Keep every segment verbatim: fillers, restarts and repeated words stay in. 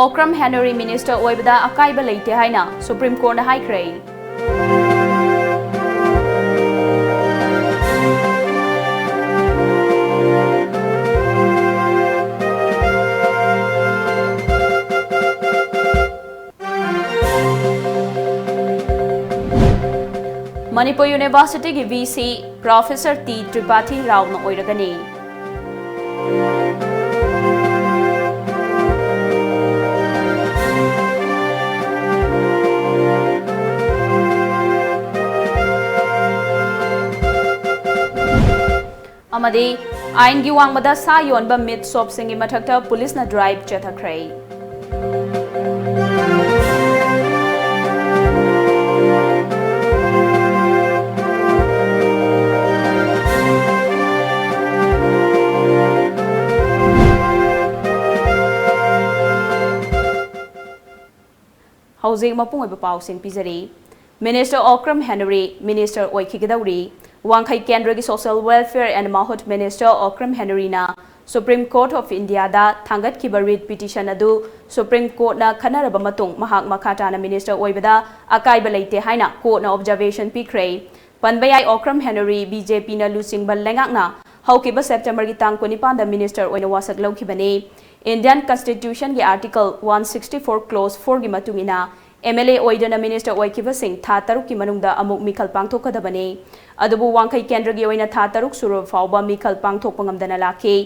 Okram Henry minister ꯑꯣꯏꯕꯗ ꯑꯀꯥꯏꯕ ꯂꯩꯇꯦ ꯍꯥꯏꯅ ꯁꯨꯄ꯭ꯔꯤꯝ ꯀꯣꯔꯠꯅ ꯍꯥꯏꯈ꯭ꯔꯦ꯫ ꯃꯅꯤꯄꯨꯔ ꯌꯨꯅꯤꯚꯔꯁꯤꯇꯤꯒꯤ ꯚꯤ ꯁꯤ ꯄ꯭ꯔꯣꯐꯦꯁꯔ ꯇꯤ ꯇ꯭ꯔꯤꯄꯥꯊꯤ ꯔꯥꯎꯅ ꯑꯣꯏꯔꯒꯅꯤ꯫ ꯑꯃꯗꯤ ꯑꯥꯏꯟꯒꯤ ꯋꯥꯡꯃꯗ ꯁꯥ ꯌꯣꯟꯕ ꯃꯤꯠ ꯁꯣꯞꯁꯤꯡꯒꯤ ꯃꯊꯛꯇ ꯄꯨꯂꯤꯁꯅ ꯗ꯭ꯔꯥꯏꯚ ꯆꯠꯊꯈ꯭ꯔꯦ꯫ ꯍꯧꯖꯤꯛ ꯃꯄꯨꯡ ꯑꯣꯏꯕ ꯄꯥꯎꯁꯤꯡ ꯄꯤꯖꯔꯤ꯫ ꯃꯤꯅꯤꯁꯇꯔ ꯑꯣꯀ꯭ꯔꯝ ꯍꯦꯅꯔꯤ ꯃꯤꯅꯤꯁꯇꯔ ꯑꯣꯏꯈꯤꯒꯗꯧꯔꯤ꯫ ꯋꯥꯡꯈꯩ ꯀꯦꯟꯗ꯭ꯔꯒꯤ Social Welfare and Mahut minister Okram ꯍꯦꯅꯔꯤꯅ Supreme Court of Indiaꯗ ꯊꯥꯡꯒꯠꯈꯤꯕ ꯔꯤꯠ ꯄꯤꯇꯤꯁꯟ ꯑꯗꯨ ꯁꯨꯄ꯭ꯔꯤꯝ ꯀꯣꯔꯠꯅ ꯈꯟꯅꯔꯕ ꯃꯇꯨꯡ ꯃꯍꯥꯛ ꯃꯈꯥ ꯇꯥꯅ ꯃꯤꯅꯤꯁꯇꯔ ꯑꯣꯏꯕꯗ ꯑꯀꯥꯏꯕ ꯂꯩꯇꯦ ꯍꯥꯏꯅ ꯀꯣꯔꯠꯅ ꯑꯣꯕꯖꯔꯕꯦꯁꯟ ꯄꯤꯈ꯭ꯔꯦ꯫ ꯄꯟꯕ ꯌꯥꯏ, ꯑꯣꯀ꯭ꯔꯝ ꯍꯦꯅꯔꯤ ꯕꯤ ꯖꯦ ꯄꯤꯅ ꯂꯨꯆꯤꯡꯕ ꯂꯩꯉꯥꯛꯅ ꯍꯧꯈꯤꯕ ꯁꯦꯞꯇꯦꯝꯕꯔꯒꯤ ꯇꯥꯡ ꯀꯨꯟꯅꯤꯄꯥꯟꯗ ꯃꯤꯅꯤꯁꯇꯔ ꯑꯣꯏꯅ ꯋꯥꯁꯛ ꯂꯧꯈꯤꯕꯅꯤ꯫ ꯏꯟꯗꯤꯌꯟ ꯀꯟꯁꯇꯤꯇ꯭ꯌꯨꯁꯟꯒꯤ article one sixty four clause ꯐꯣꯔꯒꯤ ꯃꯇꯨꯡ ꯏꯟꯅ, ꯑꯦꯝ ꯑꯦꯜ ꯑꯦ ꯑꯣꯏꯗꯨꯅ ꯃꯤꯅꯤꯁꯇꯔ ꯑꯣꯏꯈꯤꯕꯁꯤꯡ ꯊꯥ ꯇꯔꯨꯛꯀꯤ ꯃꯅꯨꯡꯗ ꯑꯃꯨꯛ ꯃꯤꯈꯜ ꯄꯥꯡꯊꯣꯛꯀꯗꯕꯅꯤ꯫ ꯑꯗꯨꯕꯨ ꯋꯥꯡꯈꯩ ꯀꯦꯟꯗ꯭ꯔꯒꯤ ꯑꯣꯏꯅ ꯊꯥ ꯇꯔꯨꯛ ꯁꯨꯔꯕ ꯐꯥꯎꯕ ꯃꯤꯈꯜ ꯄꯥꯡꯊꯣꯛꯄ ꯉꯝꯗꯅ ꯂꯥꯛꯈꯤ꯫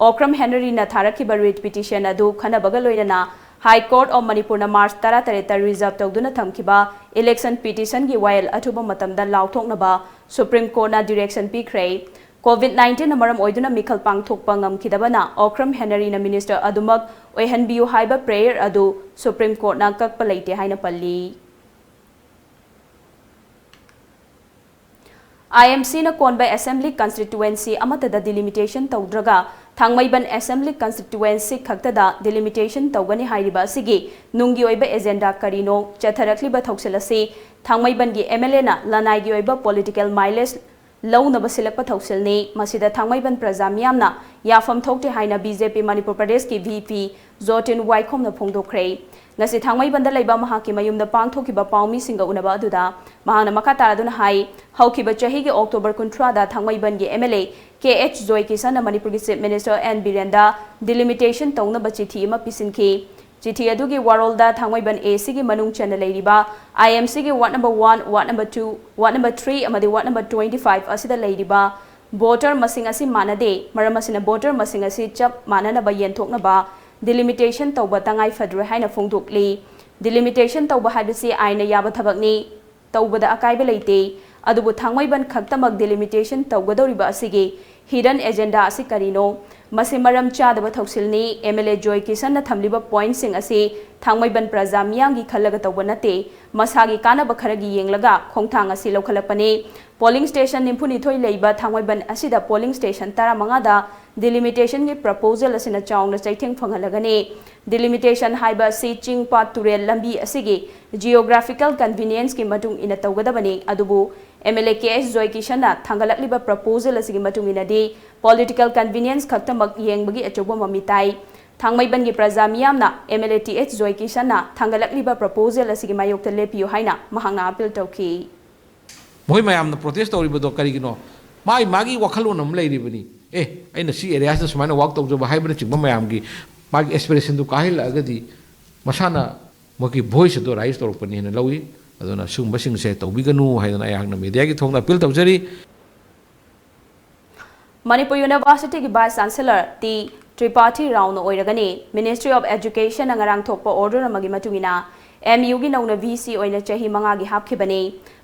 ꯑꯣꯀ꯭ꯔꯝ ꯍꯦꯅꯔꯤꯅ ꯊꯥꯔꯛꯈꯤꯕ ꯔꯤꯠ ꯄꯤꯇꯤꯁꯟ ꯑꯗꯨ ꯈꯟꯅꯕꯒ ꯂꯣꯏꯅꯅ ꯍꯥꯏ ꯀꯣꯔꯠ ꯑꯣꯐ ꯃꯅꯤꯄꯨꯔꯅ ꯃꯥꯔꯆ ꯇꯔꯥꯇꯔꯦꯠꯇ ꯔꯤꯖꯔꯚ ꯇꯧꯗꯨꯅ ꯊꯝꯈꯤꯕ ꯏꯂꯦꯛꯁꯟ ꯄꯤꯇꯤꯁꯟꯒꯤ ꯋꯥꯌꯦꯜ ꯑꯊꯨꯕ ꯃꯇꯝꯗ ꯂꯥꯎꯊꯣꯛꯅꯕ ꯁꯨꯄ꯭ꯔꯤꯝ ꯀꯣꯔꯠꯅ ꯗꯤꯔꯦꯛꯁꯟ ꯄꯤꯈ꯭ꯔꯦ꯫ ꯀꯣꯚꯤꯗ ꯅꯥꯏꯟꯇꯤꯟꯅ ꯃꯔꯝ ꯑꯣꯏꯗꯨꯅ ꯃꯤꯈꯜ ꯄꯥꯡꯊꯣꯛꯄ ꯉꯝꯈꯤꯗꯕꯅ ꯑꯣꯀ꯭ꯔꯝ ꯍꯦꯅꯔꯤꯅ ꯃꯤꯅꯤꯁꯇꯔ ꯑꯗꯨꯃꯛ ꯑꯣꯏꯍꯟꯕꯤꯌꯨ ꯍꯥꯏꯕ ꯄ꯭ꯔꯦꯌꯔ ꯑꯗꯨ ꯁꯨꯄ꯭ꯔꯤꯝ ꯀꯣꯔꯠꯅ ꯀꯛꯄ ꯂꯩꯇꯦ ꯍꯥꯏꯅ ꯄꯜꯂꯤ꯫ ꯑꯥꯏ ꯑꯦꯝ ꯁꯤꯅ ꯀꯣꯟꯕ ꯑꯦꯁꯦꯝꯕ꯭ꯂꯤ ꯀꯟꯁꯇꯤꯇ꯭ꯌꯨꯑꯦꯟꯁꯤ ꯑꯃꯠꯇꯗ ꯗꯤꯂꯤꯃꯤꯇꯦꯁꯟ ꯇꯧꯗ꯭ꯔꯒ ꯊꯥꯡꯃꯩꯕꯟ ꯑꯦꯁꯦꯝꯕ꯭ꯂꯤ ꯀꯟꯁꯇꯤꯇ꯭ꯌꯨꯑꯦꯟꯁꯤ ꯈꯛꯇꯗ ꯗꯤꯂꯤꯃꯤꯇꯦꯁꯟ ꯇꯧꯒꯅꯤ ꯍꯥꯏꯔꯤꯕ ꯑꯁꯤꯒꯤ ꯅꯨꯡꯒꯤ ꯑꯣꯏꯕ ꯑꯦꯖꯦꯟꯗꯥ ꯀꯔꯤꯅꯣ? ꯆꯠꯊꯔꯛꯂꯤꯕ ꯊꯧꯁꯤꯜ ꯑꯁꯤ ꯊꯥꯡꯃꯩꯕꯟꯒꯤ ꯑꯦꯝ ꯑꯦꯜ ꯑꯦꯅ ꯂꯅꯥꯏꯒꯤ ꯑꯣꯏꯕ ꯄꯣꯂꯤꯇꯤꯀꯦꯜ ꯃꯥꯏꯂꯦꯖ ꯂꯧꯅꯕ ꯁꯤꯜꯂꯛꯄ ꯊꯧꯁꯤꯜꯅꯤ꯫ ꯃꯁꯤꯗ ꯊꯥꯡꯃꯩꯕꯟ ꯄ꯭ꯔꯖꯥ ꯃꯤꯌꯥꯝꯅ ꯌꯥꯐꯝ ꯊꯣꯛꯇꯦ ꯍꯥꯏꯅ ꯕꯤ ꯖꯦ ꯄꯤ ꯃꯅꯤꯄꯨꯔ ꯄ꯭ꯔꯗꯦꯁꯀꯤ ꯚꯤ ꯄꯤ ꯖꯣꯇꯤꯟ ꯋꯥꯏꯈꯣꯝꯅ ꯐꯣꯡꯗꯣꯛꯈ꯭ꯔꯦ꯫ ꯉꯁꯤ ꯊꯥꯡꯃꯩꯕꯟꯗ ꯂꯩꯕ ꯃꯍꯥꯛꯀꯤ ꯃꯌꯨꯝꯗ ꯄꯥꯡꯊꯣꯛꯈꯤꯕ ꯄꯥꯎꯃꯤꯁꯤꯡꯒ ꯎꯅꯕ ꯑꯗꯨꯗ ꯃꯍꯥꯛꯅ ꯃꯈꯥ ꯇꯥꯔꯗꯨꯅ ꯍꯥꯏ, ꯍꯧꯈꯤꯕ ꯆꯍꯤꯒꯤ ꯑꯣꯛꯇꯣꯕꯔ ꯀꯨꯟꯊ꯭ꯔꯥꯗ ꯊꯥꯡꯃꯩꯕꯟꯒꯤ M L A K H ꯖꯣꯏꯀꯤꯁꯟꯅ ꯃꯅꯤꯄꯨꯔꯒꯤ Chief Minister N ꯕꯤꯔꯦꯟꯗ delimitation ꯇꯧꯅꯕ ꯆꯤꯊꯤ ꯑꯃ ꯄꯤꯁꯤꯟꯈꯤ꯫ ꯆꯤꯊꯤ ꯑꯗꯨꯒꯤ ꯋꯥꯔꯣꯜꯗ ꯊꯥꯡꯃꯩꯕꯟ A Cꯒꯤ ꯃꯅꯨꯡ ꯆꯟꯅ ꯂꯩꯔꯤꯕ I M Cꯒꯤ ward number one, ward number two, ward number three ꯑꯃꯗꯤ ward number twenty five ꯑꯁꯤꯗ ꯂꯩꯔꯤꯕ voter ꯃꯁꯤꯡ ꯑꯁꯤ ꯃꯥꯟꯅꯗꯦ, ꯃꯔꯝ ꯑꯁꯤꯅ voter ꯃꯁꯤꯡ ꯑꯁꯤ ꯆꯞ ꯃꯥꯟꯅꯅꯕ ꯌꯦꯟꯊꯣꯛꯅꯕ delimitation ꯇꯧꯕ ꯇꯉꯥꯏ ꯐꯗ꯭ꯔꯦ ꯍꯥꯏꯅ ꯐꯣꯡꯗꯣꯛꯂꯤ꯫ Delimitation ꯇꯧꯕ ꯍꯥꯏꯕꯁꯤ ꯑꯥꯏꯟꯅ ꯌꯥꯕ ꯊꯕꯛꯅꯤ, ꯇꯧꯕꯗ ꯑꯀꯥꯏꯕ ꯂꯩꯇꯦ꯫ ꯑꯗꯨꯕꯨ ꯊꯥꯡꯃꯩꯕꯟ ꯈꯛꯇꯃꯛ delimitation ꯇꯧꯒꯗꯧꯔꯤꯕ ꯑꯁꯤꯒꯤ hidden agenda ꯑꯁꯤ ꯀꯔꯤꯅꯣ? ꯃꯁꯤ ꯃꯔꯝ ꯆꯥꯗꯕ ꯊꯧꯁꯤꯜꯅꯤ꯫ M L A ꯖꯣꯏ ꯀꯤꯁꯟꯅ ꯊꯝꯂꯤꯕ pointꯁꯤꯡ ꯑꯁꯤ ꯊꯥꯡꯃꯩꯕꯟ ꯄ꯭ꯔꯖꯥ ꯃꯤꯌꯥꯝꯒꯤ ꯈꯜꯂꯒ ꯇꯧꯕ ꯅꯠꯇꯦ, ꯃꯁꯥꯒꯤ ꯀꯥꯟꯅꯕ ꯈꯔꯒꯤ ꯌꯦꯡꯂꯒ ꯈꯣꯡꯊꯥꯡ ꯑꯁꯤ ꯂꯧꯈꯠꯂꯛꯄꯅꯤ꯫ Polling station ꯅꯤꯐꯨꯅꯤꯊꯣꯏ ꯂꯩꯕ ꯊꯥꯡꯃꯩꯕꯟ ꯑꯁꯤꯗ polling station ꯇꯔꯥꯃꯉꯥꯗ delimitation ꯒꯤ proposal ꯑꯁꯤꯅ ꯆꯥꯎꯅ ꯆꯩꯊꯦꯡ ꯐꯪꯍꯜꯂꯒꯅꯤ꯫ Delimitation ꯍꯥꯏꯕ ꯑꯁꯤ ꯆꯤꯡ, ꯄꯥꯠ, ꯇꯨꯔꯦꯜ, ꯂꯝꯕꯤ ꯑꯁꯤꯒꯤ geographical convenience ꯀꯤ ꯃꯇꯨꯡ ꯏꯟꯅ ꯇꯧꯒꯗꯕꯅꯤ꯫ ꯑꯗꯨꯕꯨ M L A K H joy ꯀꯤꯁꯟꯅ ꯊꯥꯡꯒꯠꯂꯛꯂꯤꯕ proposal ꯑꯁꯤꯒꯤ ꯃꯇꯨꯡ ꯏꯟꯅꯗꯤ political convenience ꯈꯛꯇꯃꯛ ꯌꯦꯡꯕꯒꯤ ꯑꯆꯧꯕ ꯃꯃꯤ ꯇꯥꯏ꯫ ꯊꯥꯡꯃꯩꯕꯟꯒꯤ ꯄ꯭ꯔꯖꯥ ꯃꯤꯌꯥꯝꯅ M L A T H joy ꯀꯤꯁꯟꯅ ꯊꯥꯡꯒꯠꯂꯛꯂꯤꯕ proposal ꯑꯁꯤꯒꯤ ꯃꯥꯌꯣꯛꯇ ꯂꯦꯞꯄꯤꯌꯨ ꯍꯥꯏꯅ ꯃꯍꯥꯛꯅ appeal ꯇꯧꯈꯤ꯫ ꯃꯈꯣꯏ ꯃꯌꯥꯝꯅ protest ꯇꯧꯔꯤꯕꯗꯣ ꯀꯔꯤꯒꯤꯅꯣ? ꯃꯥꯒꯤ, ꯃꯥꯒꯤ ꯋꯥꯈꯜꯂꯣꯟ ꯑꯃ ꯂꯩꯔꯤꯕꯅꯤ꯫ ꯑꯦ, ꯑꯩꯅ ꯁꯤ areaꯁꯤꯗ ꯁꯨꯃꯥꯏꯅ work ꯇꯧꯖꯕ ꯍꯥꯏꯕꯅꯆꯤꯡꯕ ꯃꯌꯥꯝꯒꯤ ꯃꯥꯒꯤ aspirationꯗꯨ ꯀꯥꯏꯍꯜꯂꯛꯑꯒꯗꯤ ꯃꯁꯥꯅ ꯃꯈꯣꯏꯒꯤ voice ꯑꯗꯨ raise ꯇꯧꯔꯛꯄꯅꯤ ꯍꯥꯏꯅ ꯂꯧꯏ꯫ ꯑꯗꯨꯅ ꯁꯤꯒꯨꯝꯕꯁꯤꯡꯁꯦ ꯇꯧꯕꯤꯒꯅꯨ ꯍꯥꯏꯗꯅ ꯑꯩꯍꯥꯛꯅ mediaꯒꯤ ꯊꯣꯡꯗ appeal ꯇꯧꯖꯔꯤ꯫ ꯃꯅꯤꯄꯨꯔ Universityꯒꯤ Vice Chancellor ꯇꯤ ꯇ꯭ꯔꯤꯄꯥꯊꯤ ꯔꯥꯎꯅ ꯑꯣꯏꯔꯒꯅꯤ꯫ Ministry of Educationꯅ ꯉꯔꯥꯡ ꯊꯣꯛꯄ order ꯑꯃꯒꯤ ꯃꯇꯨꯡ ꯏꯟꯅ M Uꯒꯤ ꯅꯧꯅ V C ꯑꯣꯏꯅ ꯆꯍꯤ ꯃꯉꯥꯒꯤ ꯍꯥꯞꯈꯤꯕꯅꯤ꯫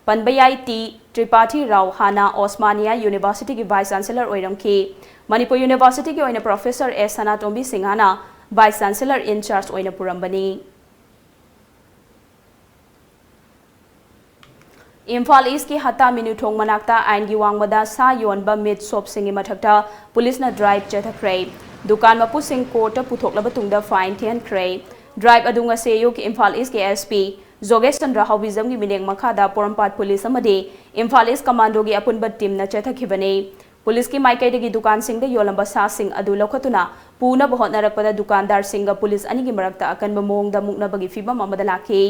ꯄꯟꯕ ꯌꯥꯏ, ꯇꯤ ꯇ꯭ꯔꯤꯄꯥꯊꯤ ꯔꯥꯎ ꯍꯥꯟꯅ Osmania Universityꯒꯤ Vice Chancellor ꯑꯣꯏꯔꯝꯈꯤ꯫ ꯃꯅꯤꯄꯨꯔ Universityꯒꯤ ꯑꯣꯏꯅ Professor ꯑꯦꯁ ꯁꯅꯥꯇꯣꯝꯕꯤ ꯁꯤꯡꯍꯅ Vice Chancellor in charge ꯑꯣꯏꯅ ꯄꯨꯔꯝꯕꯅꯤ꯫ ꯏꯝꯐꯥꯜ ꯏꯁꯀꯤ ꯍꯠꯇꯥ ꯃꯤꯅꯨꯊꯣꯡ ꯃꯅꯥꯛꯇ ꯑꯥꯏꯟꯒꯤ ꯋꯥꯡꯃꯗ ꯁꯥ ꯌꯣꯟꯕ meat shopꯁꯤꯡꯒꯤ ꯃꯊꯛꯇ ꯄꯨꯂꯤꯁꯅ drive ꯆꯠꯊꯈ꯭ꯔꯦ꯫ ꯗꯨꯀꯥꯟ ꯃꯄꯨꯁꯤꯡ courtꯇ ꯄꯨꯊꯣꯛꯂꯕ ꯇꯨꯡꯗ fine ꯊꯤꯍꯟꯈ꯭ꯔꯦ꯫ Drive ꯑꯗꯨ ꯉꯁꯤ ꯑꯌꯨꯛ ꯏꯝꯐꯥꯜ ꯏꯁꯀꯤ S P ꯖꯣꯒꯦꯁ ꯆꯟꯗ꯭ꯔ ꯍꯥꯎꯕꯤꯖꯝꯒꯤ ꯃꯤꯠꯌꯦꯡ ꯃꯈꯥꯗ ꯄꯣꯔꯣꯝꯄꯥꯠ ꯄꯨꯂꯤꯁ ꯑꯃꯗꯤ ꯏꯝꯐꯥꯜ ꯏꯁ ꯀꯃꯥꯟꯗꯣꯒꯤ ꯑꯄꯨꯟꯕ teamꯅ ꯆꯠꯊꯈꯤꯕꯅꯤ꯫ ꯄꯨꯂꯤꯁꯀꯤ ꯃꯥꯏꯀꯩꯗꯒꯤ ꯗꯨꯀꯥꯟꯁꯤꯡꯗ ꯌꯣꯜꯂꯝꯕ ꯁꯥꯁꯤꯡ ꯑꯗꯨ ꯂꯧꯈꯠꯇꯨꯅ ꯄꯨꯅꯕ ꯍꯣꯠꯅꯔꯛꯄꯗ ꯗꯨꯀꯥꯟꯗꯥꯔꯁꯤꯡꯒ ꯄꯨꯂꯤꯁ ꯑꯅꯤꯒꯤ ꯃꯔꯛꯇ ꯑꯀꯟꯕ ꯃꯑꯣꯡꯗ ꯃꯨꯛꯅꯕꯒꯤ ꯐꯤꯚꯝ ꯑꯃꯗ ꯂꯥꯛꯈꯤ꯫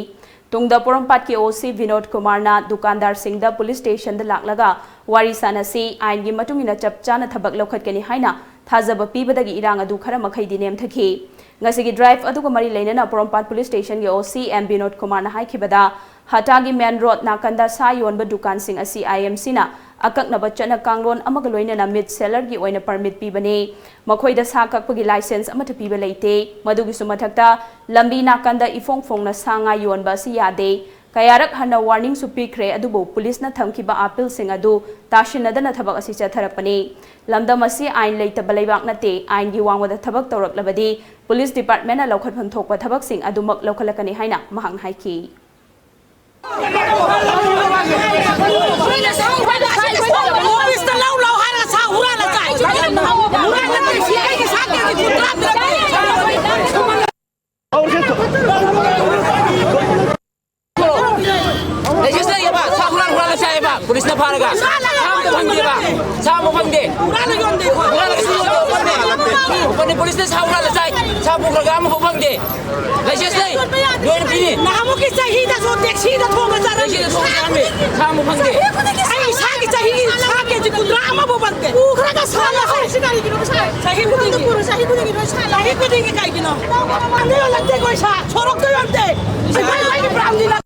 ꯇꯨꯡꯗ ꯄꯣꯔꯣꯝꯄꯥꯠꯀꯤ ꯑꯣ ꯁꯤ ꯕꯤꯅꯣꯗ ꯀꯨꯃꯥꯔꯅ ꯗꯨꯀꯥꯟꯗꯥꯔꯁꯤꯡꯗ ꯄꯨꯂꯤꯁ ꯁ꯭ꯇꯦꯁꯟꯗ ꯂꯥꯛꯂꯒ ꯋꯥꯔꯤ ꯁꯥꯅꯁꯤ, ꯑꯥꯏꯟꯒꯤ ꯃꯇꯨꯡ ꯏꯟꯅ ꯆꯞ ꯆꯥꯅ ꯊꯕꯛ ꯂꯧꯈꯠꯀꯅꯤ ꯍꯥꯏꯅ ꯊꯥꯖꯕ ꯄꯤꯕꯗꯒꯤ ꯏꯔꯥꯡ ꯑꯗꯨ ꯈꯔ ꯃꯈꯩꯗꯤ ꯅꯦꯝꯊꯈꯤ꯫ ꯉꯁꯤꯒꯤ ꯗ꯭ꯔꯥꯏꯚ ꯑꯗꯨꯒ ꯃꯔꯤ ꯂꯩꯅꯅ ꯄꯣꯔꯣꯝꯄꯥꯠ ꯄꯨꯂꯤꯁ ꯁ꯭ꯇꯦꯁꯟꯒꯤ ꯑꯣ ꯁꯤ ꯑꯦꯝ ꯕꯤꯅꯣꯗ ꯀꯨꯃꯥꯔꯅ ꯍꯥꯏꯈꯤꯕꯗ, ꯍꯇꯥꯒꯤ ꯃꯦꯟ ꯔꯣꯗ ꯅꯥꯀꯟꯗ ꯁꯥ ꯌꯣꯟꯕ ꯗꯨꯀꯥꯟꯁꯤꯡ ꯑꯁꯤ ꯑꯥꯏ ꯑꯦꯝ ꯁꯤꯅ ꯑꯀꯛꯅꯕ ꯆꯠꯅ ꯀꯥꯡꯂꯣꯟ ꯑꯃꯒ ꯂꯣꯏꯅꯅ ꯃꯤꯠ ꯁꯦꯂꯔꯒꯤ ꯑꯣꯏꯅ ꯄꯔꯃꯤꯠ ꯄꯤꯕꯅꯤ꯫ ꯃꯈꯣꯏꯗ ꯁꯥ ꯀꯛꯄꯒꯤ ꯂꯥꯏꯁꯦꯟꯁ ꯑꯃꯠꯇ ꯄꯤꯕ ꯂꯩꯇꯦ꯫ ꯃꯗꯨꯒꯤꯁꯨ ꯃꯊꯛꯇ, ꯂꯝꯕꯤ ꯅꯥꯀꯟꯗ ꯏꯐꯣꯡ ꯐꯣꯡꯅ ꯁꯥ ꯉꯥ ꯌꯣꯟꯕ ꯑꯁꯤ ꯌꯥꯗꯦ꯫ ꯀꯌꯥꯔꯛ ꯍꯟꯅ ꯋꯥꯔꯅꯤꯡꯁꯨ ꯄꯤꯈ꯭ꯔꯦ, ꯑꯗꯨꯕꯨ ꯄꯨꯂꯤꯁꯅ ꯊꯝꯈꯤꯕ ꯑꯥꯄꯤꯜꯁꯤꯡ ꯑꯗꯨ ꯇꯥꯁꯤꯟꯅꯗꯅ ꯊꯕꯛ ꯑꯁꯤ ꯆꯠꯊꯔꯛꯄꯅꯤ꯫ ꯂꯝꯗꯝ ꯑꯁꯤ ꯑꯥꯏꯟ ꯂꯩꯇꯕ ꯂꯩꯕꯥꯛ ꯅꯠꯇꯦ꯫ ꯑꯥꯏꯟꯒꯤ ꯋꯥꯡꯃꯗ ꯊꯕꯛ ꯇꯧꯔꯛꯂꯕꯗꯤ ꯄꯨꯂꯤꯁ ꯗꯤꯄꯥꯔꯠꯃꯦꯟꯅ ꯂꯧꯈꯠꯐꯝ ꯊꯣꯛꯄ ꯊꯕꯛꯁꯤꯡ ꯑꯗꯨꯃꯛ ꯂꯧꯈꯠꯂꯛꯀꯅꯤ ꯍꯥꯏꯅ ꯃꯍꯥꯛꯅ ꯍꯥꯏꯈꯤ꯫ ꯑꯣꯐꯤꯁꯇ ꯂꯧ ꯂꯥꯎ ꯍꯥꯏꯔꯒ ꯁꯥ ꯍꯨꯔꯥꯜꯂ ꯆꯥꯏ꯫ ꯍꯨꯔꯥꯜꯂ ꯆꯥꯏ꯫ ꯁꯤ ꯑꯩꯒꯤ ꯁꯥ ꯀꯦꯖꯤ ꯀꯨꯟꯊ꯭ꯔꯥ ꯄꯤꯔꯛꯄꯅꯤ꯫ ꯂꯥꯏꯁꯦꯟꯁ ꯂꯩꯌꯦꯕ, ꯁꯥ ꯍꯨꯔꯥꯟ ꯍꯨꯔꯥꯟꯂ ꯆꯥꯏꯌꯦꯕ, ꯄꯨꯂꯤꯁꯅ ꯐꯥꯔꯒ꯫ ꯁꯥ ꯑꯃ ꯐꯪꯗꯦꯕ, ꯁꯥ ꯑꯃ ꯐꯪꯗꯦ꯫ ꯍꯨꯔꯥꯜꯂꯒ ꯌꯣꯟꯗꯦ ꯑꯩꯈꯣꯏ꯫ ꯍꯨꯔꯥꯜꯂꯒ ꯁꯤ ꯌꯣꯟꯗꯦ, ꯌꯣꯟꯗꯦ꯫ ꯄꯨꯂꯤꯁꯅ ꯁꯥ ꯍꯨꯔꯥꯜꯂ ꯆꯥꯏ, ꯁꯥ ꯄꯨꯈ꯭ꯔꯒ ꯑꯃꯐꯥꯎ ꯐꯪꯗꯦ꯫ ꯂꯥꯏꯁꯦꯟꯁ ꯂꯩ, ꯂꯣꯏꯅ ꯄꯤꯔꯤ꯫ ꯅꯍꯥꯟꯃꯨꯛꯀꯤ ꯆꯍꯤꯗꯁꯨ ꯇꯦꯛꯁꯤꯗ ꯊꯣꯡꯉ ꯆꯥꯔꯝꯃꯤ꯫ ꯇꯦꯛꯁꯤꯗ ꯊꯣꯡꯉ ꯆꯥꯔꯝꯃꯤ, ꯁꯥ ꯑꯃꯐꯥꯎ ꯐꯪꯗꯦ꯫ ꯑꯩ ꯏꯁꯥꯒꯤ ꯆꯍꯤꯒꯤ ꯁꯥ ꯀꯦꯖꯤ ꯀꯨꯟꯊ꯭ꯔꯥ ꯑꯃꯐꯥꯎ ꯐꯪꯗꯦ꯫ ꯄꯨꯈ꯭ꯔꯒ ꯁꯥ ꯂꯧꯍꯧꯔꯤꯁꯤ ꯀꯔꯤꯒꯤꯅꯣ? ꯆꯍꯤ ꯈꯨꯗꯤꯡꯒꯤ꯫ ꯆꯍꯤ ꯈꯨꯗꯤꯡꯒꯤ ꯂꯣꯏ ꯁꯥ ꯂꯧꯍꯧꯔꯤ꯫ ꯆꯍꯤ ꯈꯨꯗꯤꯡꯒꯤ ꯀꯩꯒꯤꯅꯣ? ꯌꯣꯜꯂꯛꯇꯦ ꯑꯩꯈꯣꯏ ꯁꯥ, ꯁꯣꯔꯣꯛꯇ ꯌꯣꯟꯗꯦ꯫ ꯏꯁꯥ ꯏꯁꯥꯒꯤ ꯕ꯭ꯔꯥꯟꯅꯤꯅ꯫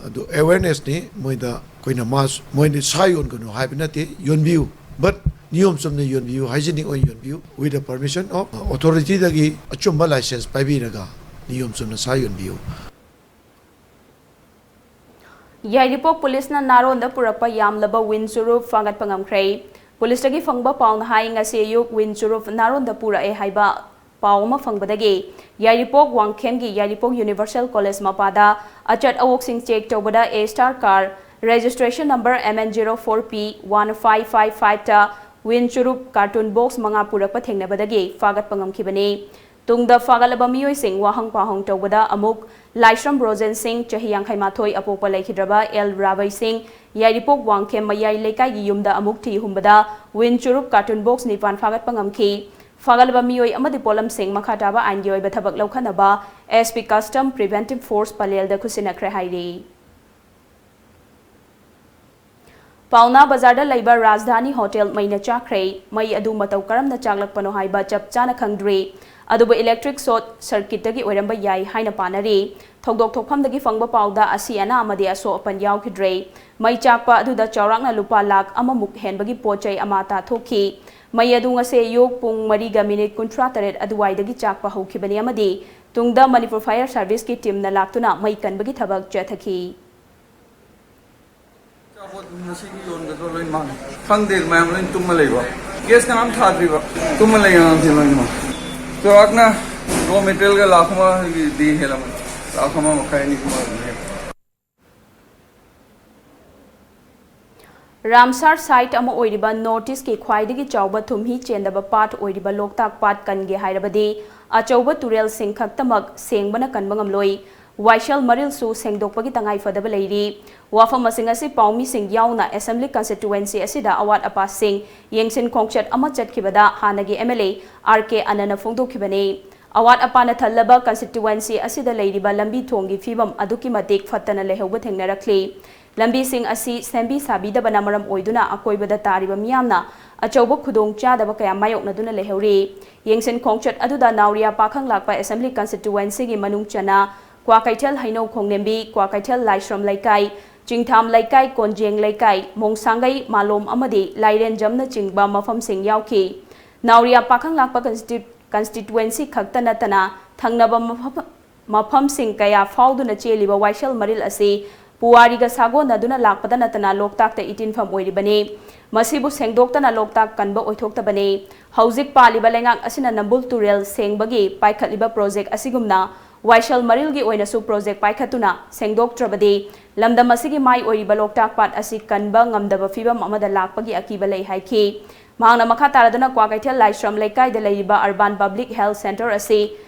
ꯑꯗꯨ ꯑꯦꯋꯦꯔꯅꯦꯁꯅꯤ꯫ ꯃꯣꯏꯗ ꯑꯩꯈꯣꯏꯅ ꯃꯥꯁ ꯃꯣꯏꯅ ꯁꯥ ꯌꯣꯟꯒꯅꯨ ꯍꯥꯏꯕ ꯅꯠꯇꯦ, ꯌꯣꯟꯕꯤꯌꯨ, but ꯅꯤꯌꯣꯝ ꯆꯨꯝꯅ ꯌꯣꯟꯕꯤꯌꯨ, ꯍꯥꯏꯖꯤꯅꯤꯛ ꯑꯣꯏꯅ ꯌꯣꯟꯕꯤꯌꯨ, with the permission of authorityꯗꯒꯤ ꯑꯆꯨꯝꯕ ꯂꯥꯏꯁꯦꯟꯁ ꯄꯥꯏꯕꯤꯔꯒ ꯅꯤꯌꯣꯝ ꯆꯨꯝꯅ ꯁꯥ ꯌꯣꯟꯕꯤꯌꯨ꯫ ꯌꯥꯏꯔꯤꯄꯣꯛ ꯄꯨꯂꯤꯁꯅ ꯅꯥꯔꯣꯟꯗ ꯄꯨꯔꯛꯄ ꯌꯥꯝꯂꯕ ꯋꯤꯟ ꯆꯨꯔꯨꯞ ꯐꯥꯒꯠꯄ ꯉꯝꯈ꯭ꯔꯦ꯫ ꯄꯨꯂꯤꯁꯇꯒꯤ ꯐꯪꯕ ꯄꯥꯎꯅ ꯍꯥꯏ, ꯉꯁꯤ ꯑꯌꯨꯛ ꯋꯤꯟ ꯆꯨꯔꯨꯞ ꯅꯥꯔꯣꯟꯗ ꯄꯨꯔꯛꯑꯦ ꯍꯥꯏꯕ ꯄꯥꯎ ꯑꯃ ꯐꯪꯕꯗꯒꯤ ꯌꯥꯏꯔꯤꯄꯣꯛ ꯋꯥꯡꯈꯦꯝꯒꯤ ꯌꯥꯏꯔꯤꯄꯣꯛ ꯌꯨꯅꯤꯚꯔꯁꯦꯜ ꯀꯣꯂꯦꯖ ꯃꯄꯥꯗ ꯑꯆꯠ ꯑꯋꯣꯛꯁꯤꯡ ꯆꯦꯛ ꯇꯧꯕꯗ A star car registration number M N zero four P one five five five ꯇ ꯋꯤꯟ ꯆꯨꯔꯨꯞ ꯀꯥꯔꯇꯨꯟ ꯕꯣꯛꯁ ꯃꯉꯥ ꯄꯨꯔꯛꯄ ꯊꯦꯡꯅꯕꯗꯒꯤ ꯐꯥꯒꯠꯄ ꯉꯝꯈꯤꯕꯅꯤ꯫ ꯇꯨꯡꯗ ꯐꯥꯒꯠꯂꯕ ꯃꯤꯑꯣꯏꯁꯤꯡ ꯋꯥꯍꯪ ꯄꯥꯎꯍꯪ ꯇꯧꯕꯗ ꯑꯃꯨꯛ ꯂꯥꯏꯁ꯭ꯔꯝ ꯔꯣꯖꯦꯟ ꯁꯤꯡ, ꯆꯍꯤ ꯌꯥꯡꯈꯩ ꯃꯥꯊꯣꯏ, ꯑꯄꯣꯛꯄ ꯂꯩꯈꯤꯗ꯭ꯔꯕ ꯑꯦꯜ ꯔꯥꯕꯩ ꯁꯤꯡ, ꯌꯥꯏꯔꯤꯄꯣꯛ ꯋꯥꯡꯈꯦꯝ ꯃꯌꯥꯏ ꯂꯩꯀꯥꯏꯒꯤ ꯌꯨꯝꯗ ꯑꯃꯨꯛ ꯊꯤ ꯍꯨꯝꯕꯗ ꯋꯤꯟ ꯆꯨꯔꯨꯞ ꯀꯥꯔꯇꯨꯟ ꯕꯣꯛꯁ ꯅꯤꯄꯥꯟ ꯐꯥꯒꯠꯄ ꯉꯝꯈꯤ꯫ ꯐꯥꯒꯠꯂꯕ ꯃꯤꯑꯣꯏ ꯑꯃꯗꯤ ꯄꯣꯠꯂꯝꯁꯤꯡ ꯃꯈꯥ ꯇꯥꯕ ꯑꯥꯏꯟꯒꯤ ꯑꯣꯏꯕ ꯊꯕꯛ ꯂꯧꯈꯠꯅꯕ S P Custom Preventive Force ꯄꯂꯦꯜꯗ ꯈꯨꯠꯁꯤꯟꯅꯈ꯭ꯔꯦ ꯍꯥꯏꯔꯤ꯫ ꯄꯥꯎꯅꯥ ꯕꯖꯥꯔꯗ ꯂꯩꯕ ꯔꯥꯖꯙꯥꯅꯤ ꯍꯣꯇꯦꯜ ꯃꯩꯅ ꯆꯥꯛꯈ꯭ꯔꯦ꯫ ꯃꯩ ꯑꯗꯨ ꯃꯇꯧ ꯀꯔꯝꯅ ꯆꯥꯛꯂꯛꯄꯅꯣ ꯍꯥꯏꯕ ꯆꯞ ꯆꯥꯅ ꯈꯪꯗ꯭ꯔꯤ꯫ ꯑꯗꯨꯕꯨ ꯏꯂꯦꯛꯇ꯭ꯔꯤꯛ ꯁꯣꯔꯠ ꯁꯔꯀꯤꯠꯇꯒꯤ ꯑꯣꯏꯔꯝꯕ ꯌꯥꯏ ꯍꯥꯏꯅ ꯄꯥꯅꯔꯤ꯫ ꯊꯧꯗꯣꯛ ꯊꯣꯛꯐꯝꯗꯒꯤ ꯐꯪꯕ ꯄꯥꯎꯗ ꯑꯁꯤ ꯑꯅꯥ ꯑꯃꯗꯤ ꯑꯁꯣꯛ ꯑꯄꯟ ꯌꯥꯎꯈꯤꯗ꯭ꯔꯦ꯫ ꯃꯩ ꯆꯥꯛꯄ ꯑꯗꯨꯗ ꯆꯥꯎꯔꯥꯛꯅ ꯂꯨꯄꯥ ꯂꯥꯈ ꯑꯃꯃꯨꯛ ꯍꯦꯟꯕꯒꯤ ꯄꯣꯠ ꯆꯩ ꯑꯃꯥ ꯇꯥꯊꯣꯛꯈꯤ꯫ ꯃꯩ ꯑꯗꯨ ꯉꯁꯤ ꯑꯌꯨꯛ ꯄꯨꯡ ꯃꯔꯤꯒ ꯃꯤꯅꯤꯠ ꯀꯨꯟꯊ꯭ꯔꯥ ꯇꯔꯦꯠ ꯑꯗꯨꯋꯥꯏꯗꯒꯤ ꯆꯥꯛꯄ ꯍꯧꯈꯤꯕꯅꯤ ꯑꯃꯗꯤ ꯇꯨꯡꯗ ꯃꯅꯤꯄꯨꯔ ꯐꯥꯌꯔ ꯁꯥꯔꯚꯤꯁꯀꯤ ꯇꯤꯝꯅ ꯂꯥꯛꯇꯨꯅ ꯃꯩ ꯀꯟꯕꯒꯤ ꯊꯕꯛ ꯆꯠꯊꯈꯤ꯫ ꯑꯆꯥꯄꯣꯠ ꯉꯁꯤꯒꯤ ꯌꯣꯟꯒꯗ꯭ꯔꯣ? ꯂꯣꯏ ꯃꯥꯡꯉꯦ꯫ ꯈꯪꯗꯦ, ꯃꯌꯥꯝ ꯂꯣꯏ ꯇꯨꯝꯃ ꯂꯩꯕ꯫ ꯒ꯭ꯌꯥꯁ ꯀꯅꯥꯝ ꯊꯥꯗ꯭ꯔꯤꯕ꯫ ꯇꯨꯝꯃ ꯂꯩ ꯑꯉꯥꯡꯁꯤꯡ ꯂꯣꯏꯅꯃꯛ꯫ ꯆꯥꯎꯔꯥꯛꯅ ꯔꯣ ꯃꯦꯇꯔꯤꯌꯦꯜꯒ ꯂꯥꯈ ꯑꯃꯒꯤ ꯍꯦꯜꯂꯝꯃꯅꯤ꯫ ꯂꯥꯈ ꯑꯃ ꯃꯈꯥꯏ, ꯑꯅꯤꯒꯨꯝꯕ ꯑꯗꯨꯝ ꯍꯦꯜꯂꯦ꯫ ꯔꯥꯝꯁꯥꯔ ꯁꯥꯏꯠ ꯑꯃ ꯑꯣꯏꯔꯤꯕ ꯅꯣꯔꯠ ꯏꯁꯀꯤ ꯈ꯭ꯋꯥꯏꯗꯒꯤ ꯆꯥꯎꯕ ꯊꯨꯝꯍꯤ ꯆꯦꯟꯗꯕ ꯄꯥꯠ ꯑꯣꯏꯔꯤꯕ ꯂꯣꯛꯇꯥꯛ ꯄꯥꯠ ꯀꯟꯒꯦ ꯍꯥꯏꯔꯕꯗꯤ ꯑꯆꯧꯕ ꯇꯨꯔꯦꯜꯁꯤꯡ ꯈꯛꯇꯃꯛ ꯁꯦꯡꯕꯅ ꯀꯟꯕ ꯉꯝꯂꯣꯏ꯫ ꯋꯥꯏꯁꯦꯜ ꯃꯔꯤꯜꯁꯨ ꯁꯦꯡꯗꯣꯛꯄꯒꯤ ꯇꯉꯥꯏꯐꯗꯕ ꯂꯩꯔꯤ꯫ ꯋꯥꯐꯝꯁꯤꯡ ꯑꯁꯤ ꯄꯥꯎꯃꯤꯁꯤꯡ ꯌꯥꯎꯅ ꯑꯦꯁꯦꯝꯕ꯭ꯂꯤ ꯀꯟꯁꯇꯤꯇꯨꯋꯦꯟꯁꯤ ꯑꯁꯤꯗ ꯑꯋꯥꯠ ꯑꯄꯥꯁꯤꯡ ꯌꯦꯡꯁꯤꯟ ꯈꯣꯡꯆꯠ ꯑꯃ ꯆꯠꯈꯤꯕꯗ ꯍꯥꯟꯅꯒꯤ M L A R K ꯑꯅꯟꯅ ꯐꯣꯡꯗꯣꯛꯈꯤꯕꯅꯤ꯫ ꯑꯋꯥꯠ ꯑꯄꯥꯅ ꯊꯜꯂꯕ ꯀꯟꯁꯇꯤꯇꯨꯋꯦꯟꯁꯤ ꯑꯁꯤꯗ ꯂꯩꯔꯤꯕ ꯂꯝꯕꯤ ꯊꯣꯡꯒꯤ ꯐꯤꯕꯝ ꯑꯗꯨꯛꯀꯤ ꯃꯇꯤꯛ ꯐꯠꯇꯅ ꯂꯩꯍꯧꯕ ꯊꯦꯡꯅꯔꯛꯂꯤ꯫ ꯂꯝꯕꯤꯁꯤꯡ ꯑꯁꯤ ꯁꯦꯝꯕꯤ ꯁꯥꯕꯤꯗꯕꯅ ꯃꯔꯝ ꯑꯣꯏꯗꯨꯅ ꯑꯀꯣꯏꯕꯗ ꯇꯥꯔꯤꯕ ꯃꯤꯌꯥꯝꯅ ꯑꯆꯧꯕ ꯈꯨꯗꯣꯡ ꯆꯥꯗꯕ ꯀꯌꯥ ꯃꯥꯌꯣꯛꯅꯗꯨꯅ ꯂꯩꯍꯧꯔꯤ꯫ ꯌꯦꯡꯁꯤꯟ ꯈꯣꯡꯆꯠ ꯑꯗꯨꯗ ꯅꯥꯎꯔꯤꯌꯥ ꯄꯥꯈꯪ ꯂꯥꯛꯄ ꯑꯦꯁꯦꯝꯕ꯭ꯂꯤ ꯀꯟꯁꯇꯤꯇꯨꯋꯦꯟꯁꯤꯒꯤ ꯃꯅꯨꯡ ꯆꯟꯅ ꯀ꯭ꯋꯥꯀꯩꯊꯦꯜ ꯍꯩꯅꯧ ꯈꯣꯡꯅꯦꯝꯕꯤ, ꯀ꯭ꯋꯥꯀꯩꯊꯦꯜ ꯂꯥꯏꯁ꯭ꯔꯝ ꯂꯩꯀꯥꯏ, ꯆꯤꯡꯊꯥꯝ ꯂꯩꯀꯥꯏ, ꯀꯣꯟꯖꯦꯡ ꯂꯩꯀꯥꯏ, ꯃꯣꯡꯁꯥꯡꯒꯩ, ꯃꯥꯂꯣꯝ ꯑꯃꯗꯤ ꯂꯥꯏꯔꯦꯟꯖꯝꯅꯆꯤꯡꯕ ꯃꯐꯝꯁꯤꯡ ꯌꯥꯎꯈꯤ꯫ ꯅꯥꯎꯔꯤꯌꯥ ꯄꯥꯈꯪ ꯂꯥꯛꯄ ꯀꯟꯁꯇꯤ-, ꯀꯟꯁꯇꯤꯇꯨꯋꯦꯟꯁꯤ ꯈꯛꯇ ꯅꯠꯇꯅ ꯊꯪꯅꯕ ꯃꯐꯝ, ꯃꯐꯝꯁꯤꯡ ꯀꯌꯥ ꯐꯥꯎꯗꯨꯅ ꯆꯦꯜꯂꯤꯕ ꯋꯥꯏꯁꯦꯜ ꯃꯔꯤꯜ ꯑꯁꯤ ꯄꯨꯋꯥꯔꯤꯒ ꯁꯥꯒꯣꯟꯅꯗꯨꯅ ꯂꯥꯛꯄꯗ ꯅꯠꯇꯅ ꯂꯣꯛꯇꯥꯛꯇ ꯏꯇꯤꯟꯐꯝ ꯑꯣꯏꯔꯤꯕꯅꯤ꯫ ꯃꯁꯤꯕꯨ ꯁꯦꯡꯗꯣꯛꯇꯅ ꯂꯣꯛꯇꯥꯛ ꯀꯟꯕ ꯑꯣꯏꯊꯣꯛꯇꯕꯅꯤ꯫ ꯍꯧꯖꯤꯛ ꯄꯥꯜꯂꯤꯕ ꯂꯩꯉꯥꯛ ꯑꯁꯤꯅ ꯅꯝꯕꯨꯜ ꯇꯨꯔꯦꯜ ꯁꯦꯡꯕꯒꯤ ꯄꯥꯏꯈꯠꯂꯤꯕ ꯄ꯭ꯔꯣꯖꯦꯛ ꯑꯁꯤꯒꯨꯝꯅ ꯋꯥꯏꯁꯦꯜ ꯃꯔꯤꯜꯒꯤ ꯑꯣꯏꯅꯁꯨ ꯄ꯭ꯔꯣꯖꯦꯛ ꯄꯥꯏꯈꯠꯇꯨꯅ ꯁꯦꯡꯗꯣꯛꯇ꯭ꯔꯕꯗꯤ ꯂꯝꯗꯝ ꯑꯁꯤꯒꯤ ꯃꯥꯏ ꯑꯣꯏꯔꯤꯕ ꯂꯣꯛꯇꯥꯛ ꯄꯥꯠ ꯑꯁꯤ ꯀꯟꯕ ꯉꯝꯗꯕ ꯐꯤꯕꯝ ꯑꯃꯗ ꯂꯥꯛꯄꯒꯤ ꯑꯀꯤꯕ ꯂꯩ ꯍꯥꯏꯈꯤ꯫ ꯃꯍꯥꯛꯅ ꯃꯈꯥ ꯇꯥꯔꯗꯨꯅ ꯀ꯭ꯋꯥꯀꯩꯊꯦꯜ ꯂꯥꯏꯁ꯭ꯔꯝ ꯂꯩꯀꯥꯏꯗ ꯂꯩꯔꯤꯕ Urban Public Health Centre ꯑꯁꯤ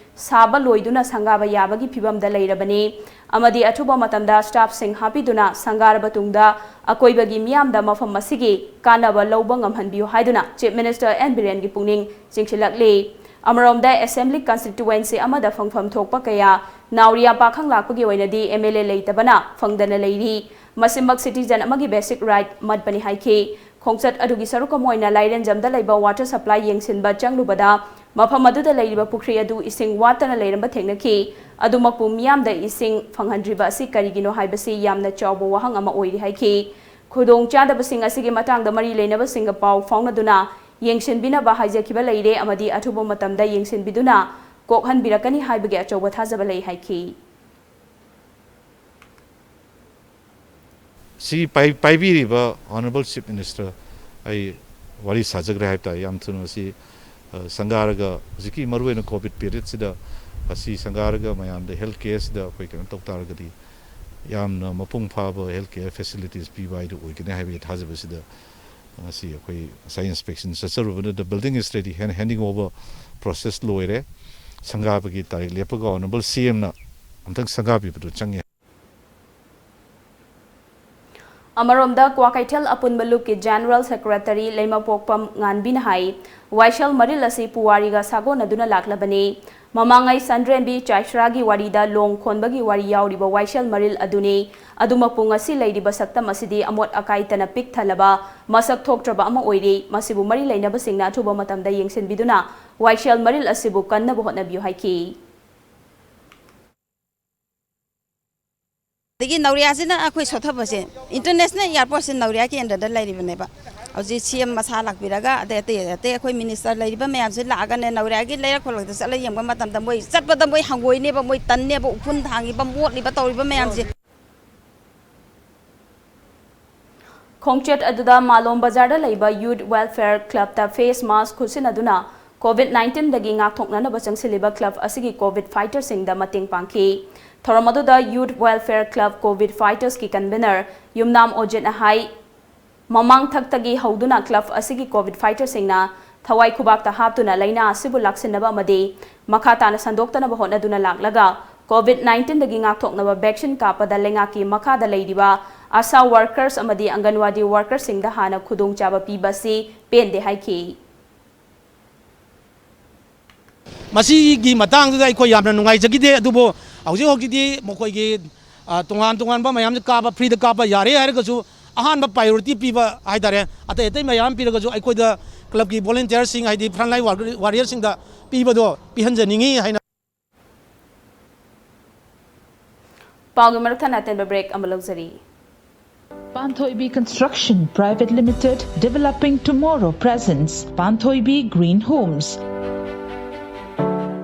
ꯁꯥꯕ ꯂꯣꯏꯗꯨꯅ ꯁꯪꯒꯥꯕ ꯌꯥꯕꯒꯤ ꯐꯤꯕꯝꯗ ꯂꯩꯔꯕꯅꯤ ꯑꯃꯗꯤ ꯑꯊꯨꯕ ꯃꯇꯝꯗ staff ꯁꯤꯡ ꯍꯥꯞꯄꯤꯗꯨꯅ ꯁꯪꯒꯥꯔꯕ ꯇꯨꯡꯗ ꯑꯀꯣꯏꯕꯒꯤ ꯃꯤꯌꯥꯝꯗ ꯃꯐꯝ ꯑꯁꯤꯒꯤ ꯀꯥꯟꯅꯕ ꯂꯧꯕ ꯉꯝꯍꯟꯕꯤꯌꯨ ꯍꯥꯏꯗꯨꯅ Chief Minister ꯑꯦꯟ ꯕꯤꯔꯦꯟꯒꯤ ꯄꯨꯛꯅꯤꯡ ꯆꯤꯡꯁꯤꯜꯂꯛꯂꯤ꯫ ꯑꯃꯔꯣꯝꯗ Assembly Constituency ꯑꯃꯗ ꯐꯪꯐꯝ ꯊꯣꯛꯄ ꯀꯌꯥ ꯅꯥꯎꯔꯤꯌꯥ ꯄꯥꯈꯪ ꯂꯥꯛꯄꯒꯤ ꯑꯣꯏꯅꯗꯤ M L A ꯂꯩꯇꯕꯅ ꯐꯪꯗꯅ ꯂꯩꯔꯤ꯫ ꯃꯁꯤꯃꯛ citizen ꯑꯃꯒꯤ basic right ꯃꯠꯄꯅꯤ ꯍꯥꯏꯈꯤ꯫ ꯈꯣꯡꯆꯠ ꯑꯗꯨꯒꯤ ꯁꯔꯨꯛ ꯑꯃ ꯑꯣꯏꯅ ꯂꯥꯏꯔꯦꯟꯖꯝꯗ ꯂꯩꯕ water supply ꯌꯦꯡꯁꯤꯟꯕ ꯆꯪꯂꯨꯕꯗ ꯃꯐꯝ ꯑꯗꯨꯗ ꯂꯩꯔꯤꯕ ꯄꯨꯈ꯭ꯔꯤ ꯑꯗꯨ ꯏꯁꯤꯡ ꯋꯥꯠꯇꯅ ꯂꯩꯔꯝꯕ ꯊꯦꯡꯅꯈꯤ꯫ ꯑꯗꯨꯃꯛꯄꯨ ꯃꯤꯌꯥꯝꯗ ꯏꯁꯤꯡ ꯐꯪꯍꯟꯗ꯭ꯔꯤꯕ ꯑꯁꯤ ꯀꯔꯤꯒꯤꯅꯣ ꯍꯥꯏꯕꯁꯤ ꯌꯥꯝꯅ ꯆꯥꯎꯕ ꯋꯥꯍꯪ ꯑꯃ ꯑꯣꯏꯔꯤ ꯍꯥꯏꯈꯤ꯫ ꯈꯨꯗꯣꯡꯆꯥꯗꯕꯁꯤꯡ ꯑꯁꯤꯒꯤ ꯃꯇꯥꯡꯗ ꯃꯔꯤ ꯂꯩꯅꯕꯁꯤꯡꯒ ꯄꯥꯎ ꯐꯥꯎꯅꯗꯨꯅ ꯌꯦꯡꯁꯤꯟꯕꯤꯅꯕ ꯍꯥꯏꯖꯈꯤꯕ ꯂꯩꯔꯦ ꯑꯃꯗꯤ ꯑꯊꯨꯕ ꯃꯇꯝꯗ ꯌꯦꯡꯁꯤꯟꯕꯤꯗꯨꯅ ꯀꯣꯛꯍꯟꯕꯤꯔꯛꯀꯅꯤ ꯍꯥꯏꯕꯒꯤ ꯑꯆꯧꯕ ꯊꯥꯖꯕ ꯂꯩ ꯍꯥꯏꯈꯤ꯫ ꯁꯤ ꯄꯥꯏ-, ꯄꯥꯏꯕꯤꯔꯤꯕ Honourable Chief Minister, ꯑꯩ ꯋꯥꯔꯤ ꯁꯥꯖꯈ꯭ꯔꯦ ꯍꯥꯏꯕ ꯇꯥꯔꯦ꯫ ꯌꯥꯝ ꯊꯨꯅ ꯃꯁꯤ, ꯑ, ꯁꯪꯒꯥꯔꯒ ꯍꯧꯖꯤꯛꯀꯤ ꯃꯔꯨꯑꯣꯏꯅ COVID periodꯁꯤꯗ ꯑꯁꯤ ꯁꯪꯒꯥꯔꯒ ꯃꯌꯥꯝꯗ health careꯁꯤꯗ ꯑꯩꯈꯣꯏ ꯀꯩꯅꯣ ꯇꯧ ꯇꯥꯔꯒꯗꯤ ꯌꯥꯝꯅ ꯃꯄꯨꯡ ꯐꯥꯕ health care facilities ꯄꯤꯕ ꯍꯥꯏꯗꯨ ꯑꯣꯏꯒꯅꯤ ꯍꯥꯏꯕꯒꯤ ꯊꯥꯖꯕꯁꯤꯗ ꯉꯁꯤ ꯑꯩꯈꯣꯏ ꯉꯁꯥꯏ inspection ꯆꯠꯆꯔꯨꯕꯗꯨꯗ building is ready, hand-, handing over process ꯂꯣꯏꯔꯦ꯫ ꯁꯪꯒꯥꯕꯒꯤ ꯇꯥꯔꯤꯛ ꯂꯦꯞꯄꯒ Honourable CMꯅ ꯑꯝꯇꯪ ꯁꯪꯒꯥꯕꯤꯕꯗꯨ ꯆꯪꯉꯦ꯫ ꯑꯃꯔꯣꯝꯗ ꯀ꯭ꯋꯥꯀꯩꯊꯦꯜ ꯑꯄꯨꯟꯕ ꯂꯨꯞꯀꯤ General Secretary ꯂꯩꯃꯄꯣꯛꯄꯝ ꯉꯥꯟꯕꯤꯅ ꯍꯥꯏ, ꯋꯥꯏꯁꯦꯜ ꯃꯔꯤꯜ ꯑꯁꯤ ꯄꯨꯋꯥꯔꯤꯒ ꯁꯥꯒꯣꯟꯅꯗꯨꯅ ꯂꯥꯛꯂꯕꯅꯤ꯫ ꯃꯃꯥꯡꯉꯩ ꯁꯟꯗ꯭ꯔꯦꯝꯕꯤ ꯆꯥꯏꯁ꯭ꯔꯥꯒꯤ ꯋꯥꯔꯤꯗ ꯂꯣꯡ ꯈꯣꯟꯕꯒꯤ ꯋꯥꯔꯤ ꯌꯥꯎꯔꯤꯕ ꯋꯥꯏꯁꯦꯜ ꯃꯔꯤꯜ ꯑꯗꯨꯅꯤ꯫ ꯑꯗꯨꯃꯛꯄꯨ ꯉꯁꯤ ꯂꯩꯔꯤꯕ ꯁꯛꯇꯝ ꯑꯁꯤꯗꯤ ꯑꯃꯣꯠ ꯑꯀꯥꯏꯇꯅ ꯄꯤꯛ ꯊꯜꯂꯕ, ꯃꯁꯛ ꯊꯣꯛꯇ꯭ꯔꯕ ꯑꯃ ꯑꯣꯏꯔꯤ꯫ ꯃꯁꯤꯕꯨ ꯃꯔꯤ ꯂꯩꯅꯕꯁꯤꯡꯅ ꯑꯊꯨꯕ ꯃꯇꯝꯗ ꯌꯦꯡꯁꯤꯟꯕꯤꯗꯨꯅ ꯋꯥꯏꯁꯦꯜ ꯃꯔꯤꯜ ꯑꯁꯤꯕꯨ ꯀꯟꯅꯕ ꯍꯣꯠꯅꯕꯤꯌꯨ ꯍꯥꯏꯈꯤ꯫ ꯑꯗꯒꯤ ꯅꯧꯔꯤꯌꯥꯁꯤꯅ ꯑꯩꯈꯣꯏ ꯁꯣꯠꯊꯕꯁꯦ, international airportꯁꯦ ꯅꯧꯔꯤꯌꯥ ꯀꯦꯟꯗ꯭ꯔꯗ ꯂꯩꯔꯤꯕꯅꯦꯕ꯫ ꯍꯧꯖꯤꯛ CM ꯃꯁꯥ ꯂꯥꯛꯄꯤꯔꯒ ꯑꯇꯩ ꯑꯇꯩ ꯑꯇꯩ ꯑꯩꯈꯣꯏ minister ꯂꯩꯔꯤꯕ ꯃꯌꯥꯝꯁꯦ ꯂꯥꯛꯑꯒꯅꯦ, ꯅꯧꯔꯤꯌꯥꯒꯤ ꯂꯩꯔꯛ ꯈꯣꯂꯛꯇ ꯆꯠꯂ ꯌꯦꯡꯕ ꯃꯇꯝꯗ ꯃꯣꯏ ꯆꯠꯄꯗ ꯃꯣꯏ ꯍꯪꯒꯣꯏꯅꯦꯕ, ꯃꯣꯏ ꯇꯟꯅꯦꯕ, ꯎꯐꯨꯟ ꯊꯥꯡꯉꯤꯕ ꯃꯣꯠꯂꯤꯕ ꯇꯧꯔꯤꯕ ꯃꯌꯥꯝꯁꯦ꯫ ꯈꯣꯡꯆꯠ ꯑꯗꯨꯗ ꯃꯥꯂꯣꯝ ꯕꯖꯥꯔꯗ ꯂꯩꯕ Youth Welfare Clubꯇ face mask ꯈꯨꯠꯁꯤꯟꯅꯗꯨꯅ COVID nineteen ꯗꯒꯤ ꯉꯥꯛꯊꯣꯛꯅꯅꯕ ꯆꯪꯁꯤꯜꯂꯤꯕ club ꯑꯁꯤꯒꯤ COVID fighter ꯁꯤꯡꯗ ꯃꯇꯦꯡ ꯄꯥꯡꯈꯤ꯫ ꯊꯧꯔꯝ ꯑꯗꯨꯗ Youth Welfare Club COVID Fighters ꯀꯤ convener ꯌꯨꯝꯅꯥꯝ ꯑꯣꯖꯦꯠꯅ ꯍꯥꯏ, ꯃꯃꯥꯡ ꯊꯛꯇꯒꯤ ꯍꯧꯗꯨꯅ club ꯑꯁꯤꯒꯤ COVID fighter ꯁꯤꯡꯅ ꯊꯋꯥꯏ ꯈꯨꯕꯥꯛꯇ ꯍꯥꯞꯇꯨꯅ ꯂꯥꯏꯅꯥ ꯑꯁꯤꯕꯨ ꯂꯥꯛꯁꯤꯟꯅꯕ ꯑꯃꯗꯤ ꯃꯈꯥ ꯇꯥꯅ ꯁꯟꯗꯣꯛꯇꯅꯕ ꯍꯣꯠꯅꯗꯨꯅ ꯂꯥꯛꯂꯒ, COVID nineteen ꯗꯒꯤ ꯉꯥꯛꯊꯣꯛꯅꯕ vaccine ꯀꯥꯞꯄꯗ ꯂꯩꯉꯥꯛꯀꯤ ꯃꯈꯥꯗ ꯂꯩꯔꯤꯕ ASHA workers ꯑꯃꯗꯤ ꯑꯪꯒꯟꯋꯥꯗꯤ workers ꯁꯤꯡꯗ ꯍꯥꯟꯅ ꯈꯨꯗꯣꯡꯆꯥꯕ ꯄꯤꯕ ꯑꯁꯤ ꯄꯦꯟꯗꯦ ꯍꯥꯏꯈꯤ꯫ ꯃꯁꯤꯒꯤ ꯃꯇꯥꯡꯗꯨꯗ ꯑꯩꯈꯣꯏ ꯌꯥꯝꯅ ꯅꯨꯡꯉꯥꯏꯖꯈꯤꯗꯦ꯫ ꯑꯗꯨꯕꯨ ꯍꯧꯖꯤꯛ ꯍꯧꯖꯤꯛꯇꯤ ꯃꯈꯣꯏꯒꯤ, ꯑ, ꯇꯣꯉꯥꯟ ꯇꯣꯉꯥꯟꯕ ꯃꯌꯥꯝꯁꯦ ꯀꯥꯞꯄ, free ꯗ ꯀꯥꯞꯄ ꯌꯥꯔꯦ ꯍꯥꯏꯔꯒꯁꯨ, ꯑꯍꯥꯟꯕ priority ꯄꯤꯕ ꯍꯥꯏꯇꯥꯔꯦ, ꯑꯇꯩ ꯑꯇꯩ ꯃꯌꯥꯝ ꯄꯤꯔꯒꯁꯨ ꯑꯩꯈꯣꯏꯗ club ꯀꯤ volunteer ꯁꯤꯡ, ꯍꯥꯏꯗꯤ frontline worker, warrior ꯁꯤꯡꯗ ꯄꯤꯕꯗꯣ ꯄꯤꯍꯟꯖꯅꯤꯡꯉꯤ ꯍꯥꯏꯅ꯫ ꯄꯥꯎꯒꯤ ꯃꯔꯛ ꯊꯠꯅ ꯑꯇꯦꯟꯕ break ꯑꯃ ꯂꯧꯖꯔꯤ꯫ Panthoibi Construction Private Limited, developing tomorrow, presents Panthoibi Green Homes,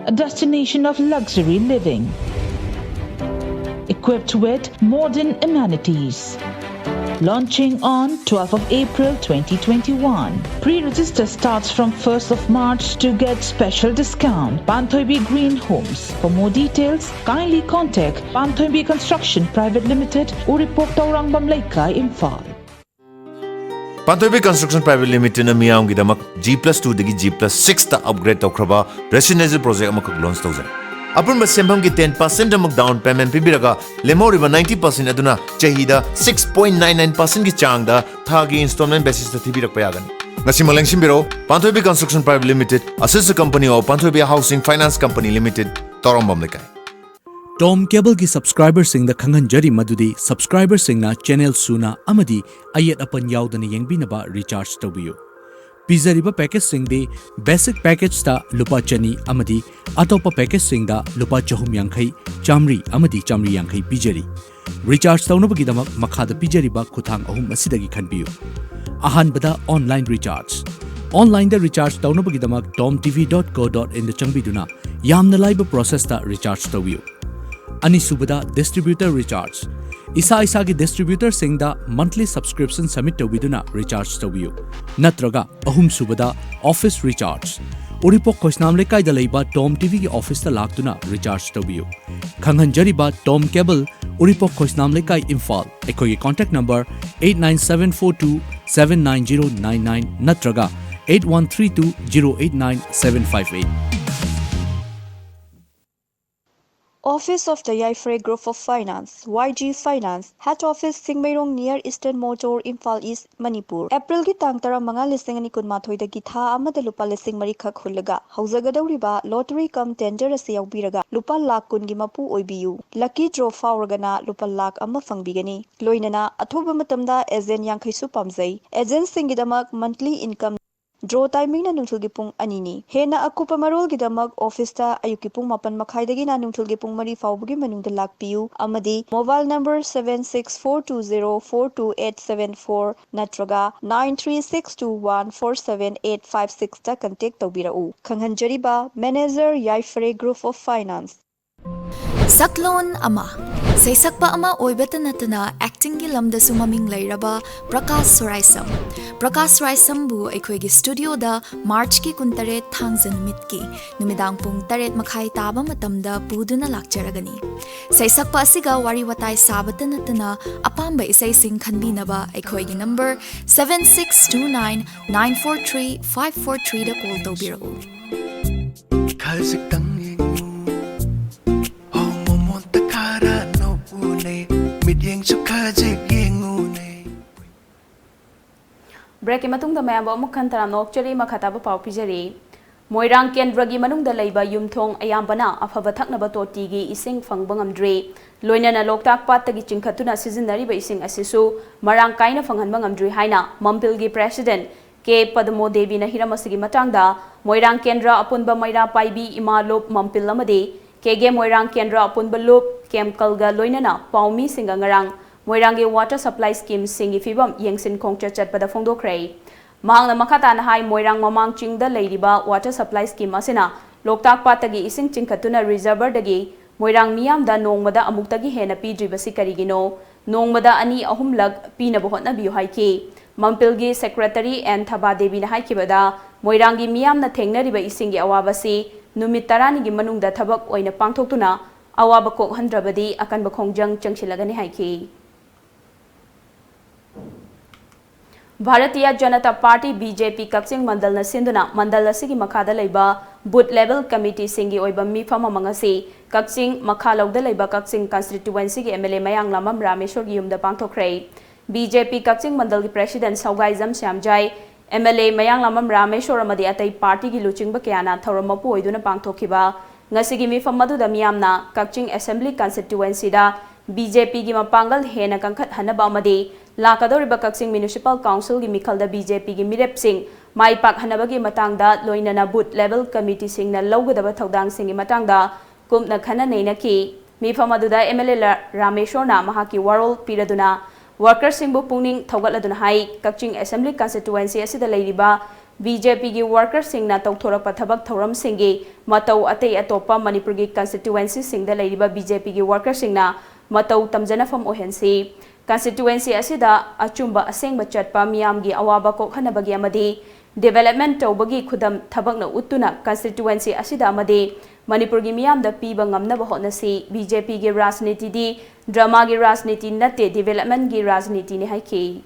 a destination of luxury living, equipped with modern amenities. Launching on twelfth of April twenty twenty-one. Pre-register starts from first of March to get special discount. Panthoibi Green Homes. For more details, kindly contact Panthoibi Construction Private Limited, Uripok, Taurangam Leikai, Imphal. Panthoibi Construction Private Limited ꯅ ꯃꯤꯌꯥꯝꯒꯤꯗꯃꯛ G plus two ꯗꯒꯤ G plus six ꯇ upgrade ꯇꯧꯈ꯭ꯔꯕ residential project ꯑꯃꯈꯛ launch ꯇꯧꯖꯔꯦ꯫ ꯑꯄꯨꯟꯕ ꯁꯦꯟꯐꯝꯒꯤ ten percent ꯑꯃꯨꯛ down payment ꯄꯤꯕꯤꯔꯒ, ꯂꯦꯝꯍꯧꯔꯤꯕ ninety percent ꯑꯗꯨꯅ ꯆꯍꯤꯗ six point nine nine percent ꯒꯤ ꯆꯥꯡꯗ ꯊꯥꯒꯤ installment basis ꯇ ꯊꯤꯕꯤꯔꯛꯄ ꯌꯥꯒꯅꯤ꯫ ꯉꯁꯤꯃꯛ ꯂꯦꯡꯁꯤꯟꯕꯤꯔꯛꯎ, Panthoibi Construction Private Limited, a sister company of Panthoibi Housing Finance Company Limited, ꯇꯧꯔꯝꯕꯝ ꯂꯩꯀꯥꯏ꯫ Tom Cable ꯒꯤ subscriber ꯁꯤꯡꯗ ꯈꯪꯍꯟꯖꯔꯤ ꯃꯗꯨꯗꯤ subscriber ꯁꯤꯡꯅ channel ꯁꯨꯅ ꯑꯃꯗꯤ ꯑꯌꯦꯠ ꯑꯄꯟ ꯌꯥꯎꯗꯅ ꯌꯦꯡꯕꯤꯅꯕ recharge ꯇꯧꯕꯤꯌꯨ꯫ ꯄꯤꯖꯔꯤꯕ package ꯁꯤꯡꯗꯤ basic package ꯇ ꯂꯨꯄꯥ ꯆꯅꯤ ꯑꯃꯗꯤ ꯑꯇꯣꯞꯄ package ꯁꯤꯡꯗ ꯂꯨꯄꯥ ꯆꯍꯨꯝ ꯌꯥꯡꯈꯩ, ꯆꯥꯃꯔꯤ ꯑꯃꯗꯤ ꯆꯥꯃꯔꯤ ꯌꯥꯡꯈꯩ ꯄꯤꯖꯔꯤ꯫ Recharge ꯇꯧꯅꯕꯒꯤꯗꯃꯛ ꯃꯈꯥꯗ ꯄꯤꯖꯔꯤꯕ ꯈꯨꯠꯊꯥꯡ ꯑꯍꯨꯝ ꯑꯁꯤꯗꯒꯤ ꯈꯟꯕꯤꯌꯨ꯫ ꯑꯍꯥꯟꯕꯗ online recharge꯫ Online ꯗ recharge ꯇꯧꯅꯕꯒꯤꯗꯃꯛ tom tv dot co dot in ꯗ ꯆꯪꯕꯤꯗꯨꯅ ꯌꯥꯝꯅ ꯂꯥꯏꯕ process ꯇ recharge ꯇꯧꯕꯤꯌꯨ꯫ ꯑꯅꯤꯁꯨꯕꯗ distributor recharge꯫ ꯏꯁꯥ ꯏꯁꯥꯒꯤ distributor ꯁꯤꯡꯗ monthly subscription submit ꯇꯧꯕꯤꯗꯨꯅ recharge ꯇꯧꯕꯤꯌꯨ꯫ ꯅꯠꯇ꯭ꯔꯒ ꯑꯍꯨꯝꯁꯨꯕꯗ office recharge꯫ ꯎꯔꯤꯄꯣꯛ ꯈꯣꯏꯁꯅꯥꯝ ꯂꯩꯀꯥꯏꯗ ꯂꯩꯕ ꯇꯣꯝ ꯇꯤꯚꯤꯒꯤ ꯑꯣꯐꯤꯁꯇ ꯂꯥꯛꯇꯨꯅ ꯔꯤꯆꯥꯔꯖ ꯇꯧꯕꯤꯌꯨ꯫ ꯈꯪꯍꯟꯖꯔꯤꯕ ꯇꯣꯝ ꯀꯦꯕꯜ, ꯎꯔꯤꯄꯣꯛ ꯈꯣꯏꯁꯅꯥꯝ ꯂꯩꯀꯥꯏ, ꯏꯝꯐꯥꯜ꯫ ꯑꯩꯈꯣꯏꯒꯤ contact number eight nine seven four two seven nine zero nine nine ꯅꯠꯇ꯭ꯔꯒ eight one three two zero eight nine seven five eight꯫ Office of the Yaifre Group of Finance, Y G Finance, Head Office, Chingmeirong, near Eastern Motor, Imphal East, Manipur. ꯑꯦꯄ꯭ꯔꯤꯜꯒꯤ ꯇꯥꯡ ꯇꯔꯥꯃꯉꯥ, ꯂꯤꯁꯤꯡ ꯑꯅꯤ ꯀꯨꯟꯃꯥꯊꯣꯏꯗꯒꯤ ꯊꯥ ꯑꯃꯗ ꯂꯨꯄꯥ ꯂꯤꯁꯤꯡ ꯃꯔꯤꯈꯛ ꯍꯨꯜꯂꯒ ꯍꯧꯖꯒꯗꯧꯔꯤꯕ lottery cum tender ꯑꯁꯤ ꯌꯥꯎꯕꯤꯔꯒ ꯂꯨꯄꯥ ꯂꯥꯈ ꯀꯨꯟꯒꯤ ꯃꯄꯨ ꯑꯣꯏꯕꯤꯌꯨ꯫ Lucky draw ꯐꯥꯎꯔꯒꯅ ꯂꯨꯄꯥ ꯂꯥꯈ ꯑꯃ ꯐꯪꯕꯤꯒꯅꯤ꯫ ꯂꯣꯏꯅꯅ ꯑꯊꯨꯕ ꯃꯇꯝꯗ agent ꯌꯥꯡꯈꯩꯁꯨ ꯄꯥꯝꯖꯩ꯫ Agentꯁꯤꯡꯒꯤꯗꯃꯛ monthly income꯫ Draw timingꯅ ꯅꯨꯡꯊꯤꯜꯒꯤ ꯄꯨꯡ ꯑꯅꯤꯅꯤ꯫ ꯍꯦꯟꯅ ꯑꯀꯨꯞꯄ ꯃꯔꯣꯜꯒꯤꯗꯃꯛ officeꯇ ꯑꯌꯨꯛꯀꯤ ꯄꯨꯡ ꯃꯥꯄꯟ ꯃꯈꯥꯏꯗꯒꯤꯅ ꯅꯨꯡꯊꯤꯜꯒꯤ ꯄꯨꯡ ꯃꯔꯤ ꯐꯥꯎꯕꯒꯤ ꯃꯅꯨꯡꯗ ꯂꯥꯛꯄꯤꯌꯨ ꯑꯃꯗꯤ mobile number seven six four two zero four two eight seven four ꯅꯠꯇ꯭ꯔꯒ nine three six two one four seven eight five sixꯇ contact ꯇꯧꯕꯤꯔꯛꯎ꯫ ꯈꯪꯍꯟꯖꯔꯤꯕ, Manager, Yaifre Group of Finance꯫ ꯁꯛꯂꯣꯟ ꯑꯃ, ꯁꯩꯁꯛꯄ ꯑꯃ ꯑꯣꯏꯕꯇ ꯅꯠꯇꯅ actingꯒꯤ ꯂꯝꯗꯁꯨ ꯃꯃꯤꯡ ꯂꯩꯔꯕ ꯄ꯭ꯔꯀꯥꯁ ꯁꯣꯔꯥꯏꯁꯝ꯫ ꯄ꯭ꯔꯀꯥꯁ ꯁꯣꯔꯥꯏꯁꯝꯕꯨ ꯑꯩꯈꯣꯏꯒꯤ studioꯗ Marchꯀꯤ ꯀꯨꯟꯇꯔꯦꯠ, ꯊꯥꯡꯖ ꯅꯨꯃꯤꯠꯀꯤ ꯅꯨꯃꯤꯗꯥꯡ ꯄꯨꯡ ꯇꯔꯦꯠ ꯃꯈꯥꯏ ꯇꯥꯕ ꯃꯇꯝꯗ ꯄꯨꯗꯨꯅ ꯂꯥꯛꯆꯔꯒꯅꯤ꯫ ꯁꯩꯁꯛꯄ ꯑꯁꯤꯒ ꯋꯥꯔꯤ ꯋꯥꯇꯥꯏ ꯁꯥꯕꯇ ꯅꯠꯇꯅ ꯑꯄꯥꯝꯕ ꯏꯁꯩꯁꯤꯡ ꯈꯟꯕꯤꯅꯕ ꯑꯩꯈꯣꯏꯒꯤ number seven six two nine nine four three five four threeꯗ call ꯇꯧꯕꯤꯔꯛꯎ꯫ ꯈꯖꯤꯛꯇꯪ ꯌꯦꯡꯉꯨ, ꯍꯣ ꯃꯣꯃꯣꯟꯇ ꯈꯔ ꯅꯣꯛꯎꯅꯦ, ꯃꯤꯠꯌꯦꯡꯁꯨ ꯈꯖꯤꯛ ꯌꯦꯡꯉꯨꯅꯦ꯫ Breakꯀꯤ ꯃꯇꯨꯡꯗ ꯃꯌꯥꯝꯕꯨ ꯑꯃꯨꯛ ꯈꯟꯊꯔꯥꯝꯅ ꯑꯣꯛꯆꯔꯤ, ꯃꯈꯥ ꯇꯥꯕ ꯄꯥꯎ ꯄꯤꯖꯔꯤ꯫ ꯃꯣꯏꯔꯥꯡ ꯀꯦꯟꯗ꯭ꯔꯒꯤ ꯃꯅꯨꯡꯗ ꯂꯩꯕ ꯌꯨꯝꯊꯣꯡ ꯑꯌꯥꯝꯕꯅ ꯑꯐꯕ ꯊꯛꯅꯕ ꯇꯣꯇꯤꯒꯤ ꯏꯁꯤꯡ ꯐꯪꯕ ꯉꯝꯗ꯭ꯔꯤ꯫ ꯂꯣꯏꯅꯅ ꯂꯣꯛꯇꯥꯛ ꯄꯥꯠꯇꯒꯤ ꯆꯤꯡꯈꯠꯇꯨꯅ ꯁꯤꯖꯤꯟꯅꯔꯤꯕ ꯏꯁꯤꯡ ꯑꯁꯤꯁꯨ ꯃꯔꯥꯡ ꯀꯥꯏꯅ ꯐꯪꯍꯟꯕ ꯉꯝꯗ꯭ꯔꯤ ꯍꯥꯏꯅ ꯃꯝꯄꯤꯜꯒꯤ president ꯀꯦ ꯄꯗꯃꯣ ꯗꯦꯕꯤꯅ ꯍꯤꯔꯝ ꯑꯁꯤꯒꯤ ꯃꯇꯥꯡꯗ ꯃꯣꯏꯔꯥꯡ ꯀꯦꯟꯗ꯭ꯔ ꯑꯄꯨꯟꯕ ꯃꯩꯔꯥ ꯄꯥꯏꯕꯤ ꯏꯃꯥ ꯂꯨꯞ ꯃꯝꯄꯤꯜ ꯑꯃꯗꯤ ꯀꯦꯒꯦ ꯃꯣꯏꯔꯥꯡ ꯀꯦꯟꯗ꯭ꯔ ꯑꯄꯨꯟꯕ ꯂꯨꯞ ꯀꯦꯝꯀꯜꯒ ꯂꯣꯏꯅꯅ ꯄꯥꯎꯃꯤꯁꯤꯡꯒ ꯉꯔꯥꯡ ꯃꯣꯏꯔꯥꯡꯒꯤ water supply schemeꯁꯤꯡꯒꯤ ꯐꯤꯕꯝ ꯌꯦꯡꯁꯤꯟ ꯈꯣꯡꯆꯠ ꯆꯠꯄꯗ ꯐꯣꯡꯗꯣꯛꯈ꯭ꯔꯦ꯫ ꯃꯍꯥꯛꯅ ꯃꯈꯥ ꯇꯥꯅ ꯍꯥꯏ, ꯃꯣꯏꯔꯥꯡ ꯃꯃꯥꯡ ꯆꯤꯡꯗ ꯂꯩꯔꯤꯕ water supply scheme ꯑꯁꯤꯅ ꯂꯣꯛꯇꯥꯛ ꯄꯥꯠꯇꯒꯤ ꯏꯁꯤꯡ ꯆꯤꯡꯈꯠꯇꯨꯅ reservoirꯗꯒꯤ ꯃꯣꯏꯔꯥꯡ ꯃꯤꯌꯥꯝꯗ ꯅꯣꯡꯃꯗ ꯑꯃꯨꯛꯇꯒꯤ ꯍꯦꯟꯅ ꯄꯤꯗ꯭ꯔꯤꯕꯁꯤ ꯀꯔꯤꯒꯤꯅꯣ? ꯅꯣꯡꯃꯗ ꯑꯅꯤ ꯑꯍꯨꯝꯂꯛ ꯄꯤꯅꯕ ꯍꯣꯠꯅꯕꯤꯌꯨ ꯍꯥꯏꯈꯤ꯫ ꯃꯝꯄꯤꯜꯒꯤ secretary ꯑꯦꯟ ꯊꯕꯥ ꯗꯦꯕꯤꯅ ꯍꯥꯏꯈꯤꯕꯗ, ꯃꯣꯏꯔꯥꯡꯒꯤ ꯃꯤꯌꯥꯝꯅ ꯊꯦꯡꯅꯔꯤꯕ ꯏꯁꯤꯡꯒꯤ ꯑꯋꯥꯕꯁꯤ ꯅꯨꯃꯤꯠ ꯇꯔꯥꯅꯤꯒꯤ ꯃꯅꯨꯡꯗ ꯊꯕꯛ ꯑꯣꯏꯅ ꯄꯥꯡꯊꯣꯛꯇꯨꯅ ꯑꯋꯥꯕ ꯀꯣꯛꯍꯟꯗ꯭ꯔꯕꯗꯤ ꯑꯀꯟꯕ ꯈꯣꯡꯖꯪ ꯆꯪꯁꯤꯜꯂꯒꯅꯤ ꯍꯥꯏꯈꯤ꯫ Bharatiya Janata party, B J P, ꯀꯛꯆꯤꯡ ꯃꯟꯗꯜꯅ ꯁꯤꯟꯗꯨꯅ ꯃꯟꯗꯜ ꯑꯁꯤꯒꯤ ꯃꯈꯥꯗ ꯂꯩꯕ ꯕꯨꯊ ꯂꯦꯚꯦꯜ ꯀꯃꯤꯇꯤꯁꯤꯡꯒꯤ ꯑꯣꯏꯕ ꯃꯤꯐꯝ ꯑꯃ ꯉꯁꯤ ꯀꯛꯆꯤꯡ ꯃꯈꯥꯂꯧꯗ ꯂꯩꯕ ꯀꯛꯆꯤꯡ ꯀꯟꯁꯇꯤꯇ꯭ꯋꯦꯟꯁꯤꯒꯤ ꯑꯦꯝ ꯑꯦꯜ ꯑꯦ ꯃꯌꯥꯡꯂꯥꯃꯝ ꯔꯥꯃꯦꯁꯣꯔꯒꯤ ꯌꯨꯝꯗ ꯄꯥꯡꯊꯣꯛꯈ꯭ꯔꯦ꯫ ꯕꯤ ꯖꯦ ꯄꯤ ꯀꯛꯆꯤꯡ ꯃꯟꯗꯜꯒꯤ president Sougaijam Shyamjai, M L A Mayanglambam Rameshor ꯑꯃꯗꯤ ꯑꯇꯩ ꯄꯥꯔꯇꯤꯒꯤ ꯂꯨꯆꯤꯡꯕ ꯀꯌꯥꯅ ꯊꯧꯔꯝ ꯃꯄꯨ ꯑꯣꯏꯗꯨꯅ ꯄꯥꯡꯊꯣꯛꯈꯤꯕ ꯉꯁꯤꯒꯤ ꯃꯤꯐꯝ ꯑꯗꯨꯗ ꯃꯤꯌꯥꯝꯅ ꯀꯛꯆꯤꯡ ꯑꯦꯁꯦꯝꯕ꯭ꯂꯤ ꯀꯟꯁꯇꯤꯇ꯭ꯋꯦꯟꯁꯤꯗ ꯕꯤ ꯖꯦ ꯄꯤꯒꯤ ꯃꯄꯥꯡꯒꯜ ꯍꯦꯟꯅ ꯀꯟꯈꯠꯍꯟꯅꯕ ꯑꯃꯗꯤ ꯂꯥꯛꯀꯗꯧꯔꯤꯕ ꯀꯛꯆꯤꯡ ꯃ꯭ꯌꯨꯅꯤꯁꯤꯄꯥꯜ ꯀꯥꯎꯟꯁꯤꯜꯒꯤ ꯃꯤꯈꯜꯗ ꯕꯤ ꯖꯦ ꯄꯤꯒꯤ ꯃꯤꯔꯦꯞꯁꯤꯡ ꯃꯥꯏ ꯄꯥꯛꯍꯟꯅꯕꯒꯤ ꯃꯇꯥꯡꯗ, ꯂꯣꯏꯅꯅ ꯕꯨꯊ ꯂꯦꯚꯦꯜ ꯀꯃꯤꯇꯤꯁꯤꯡꯅ ꯂꯧꯒꯗꯕ ꯊꯧꯗꯥꯡꯁꯤꯡꯒꯤ ꯃꯇꯥꯡꯗ ꯀꯨꯞꯅ ꯈꯟꯅ ꯅꯩꯅꯈꯤ꯫ ꯃꯤꯐꯝ ꯑꯗꯨꯗ ꯑꯦꯝ ꯑꯦꯜ ꯑꯦ ꯔꯥꯃꯦꯁꯣꯔꯅ ꯃꯍꯥꯛꯀꯤ ꯋꯥꯔꯣꯜ ꯄꯤꯔꯗꯨꯅ ꯋꯥꯔꯀꯔꯁꯤꯡꯕꯨ ꯄꯨꯛꯅꯤꯡ ꯊꯧꯒꯠꯂꯗꯨꯅ ꯍꯥꯏ, ꯀꯛꯆꯤꯡ ꯑꯦꯁꯦꯝꯕ꯭ꯂꯤ ꯀꯟꯁꯇꯤꯇ꯭ꯋꯦꯟꯁꯤ ꯑꯁꯤꯗ ꯂꯩꯔꯤꯕ ꯕꯤ ꯖꯦ ꯄꯤꯒꯤ ꯋꯥꯔꯀꯔꯁꯤꯡꯅ ꯇꯧꯊꯣꯔꯛꯄ ꯊꯕꯛ ꯊꯧꯔꯝꯁꯤꯡꯒꯤ ꯃꯇꯧ ꯑꯇꯩ ꯑꯇꯣꯞꯄ ꯃꯅꯤꯄꯨꯔꯒꯤ ꯀꯟꯁꯇꯤꯇ꯭ꯋꯦꯟꯁꯤꯁꯤꯡꯗ ꯂꯩꯔꯤꯕ ꯕꯤ ꯖꯦ ꯄꯤꯒꯤ ꯋꯥꯔꯀꯔꯁꯤꯡꯅ ꯃꯇꯧ ꯇꯝꯖꯅꯐꯝ ꯑꯣꯏꯍꯟꯁꯤ꯫ ꯀꯟꯁꯇꯤꯇ꯭ꯋꯦꯟꯁꯤ ꯑꯁꯤꯗ ꯑꯆꯨꯝꯕ ꯑꯁꯦꯡꯕ ꯆꯠꯄ, ꯃꯤꯌꯥꯝꯒꯤ ꯑꯋꯥꯕ ꯀꯣꯛꯍꯟꯅꯕꯒꯤ ꯑꯃꯗꯤ ꯗꯤꯕꯦꯂꯞꯃꯦꯟꯠ ꯇꯧꯕꯒꯤ ꯈꯨꯗꯝ ꯊꯕꯛꯅ ꯎꯠꯇꯨꯅ ꯀꯟꯁꯇꯤꯇ꯭ꯋꯦꯟꯁꯤ ꯑꯁꯤꯗ ꯑꯃꯗꯤ ꯃꯅꯤꯄꯨꯔꯒꯤ ꯃꯤꯌꯥꯝꯗ ꯄꯤꯕ ꯉꯝꯅꯕ ꯍꯣꯠꯅꯁꯤ꯫ ꯕꯤ ꯖꯦ ꯄꯤꯒꯤ ꯔꯥꯖꯅꯤꯇꯤꯗꯤ ꯗ꯭ꯔꯃꯥꯒꯤ ꯔꯥꯖꯅꯤꯇꯤ ꯅꯠꯇꯦ, ꯗꯤꯕꯦꯂꯞꯃꯦꯟꯠꯒꯤ ꯔꯥꯖꯅꯤꯇꯤꯅꯤ ꯍꯥꯏꯈꯤ꯫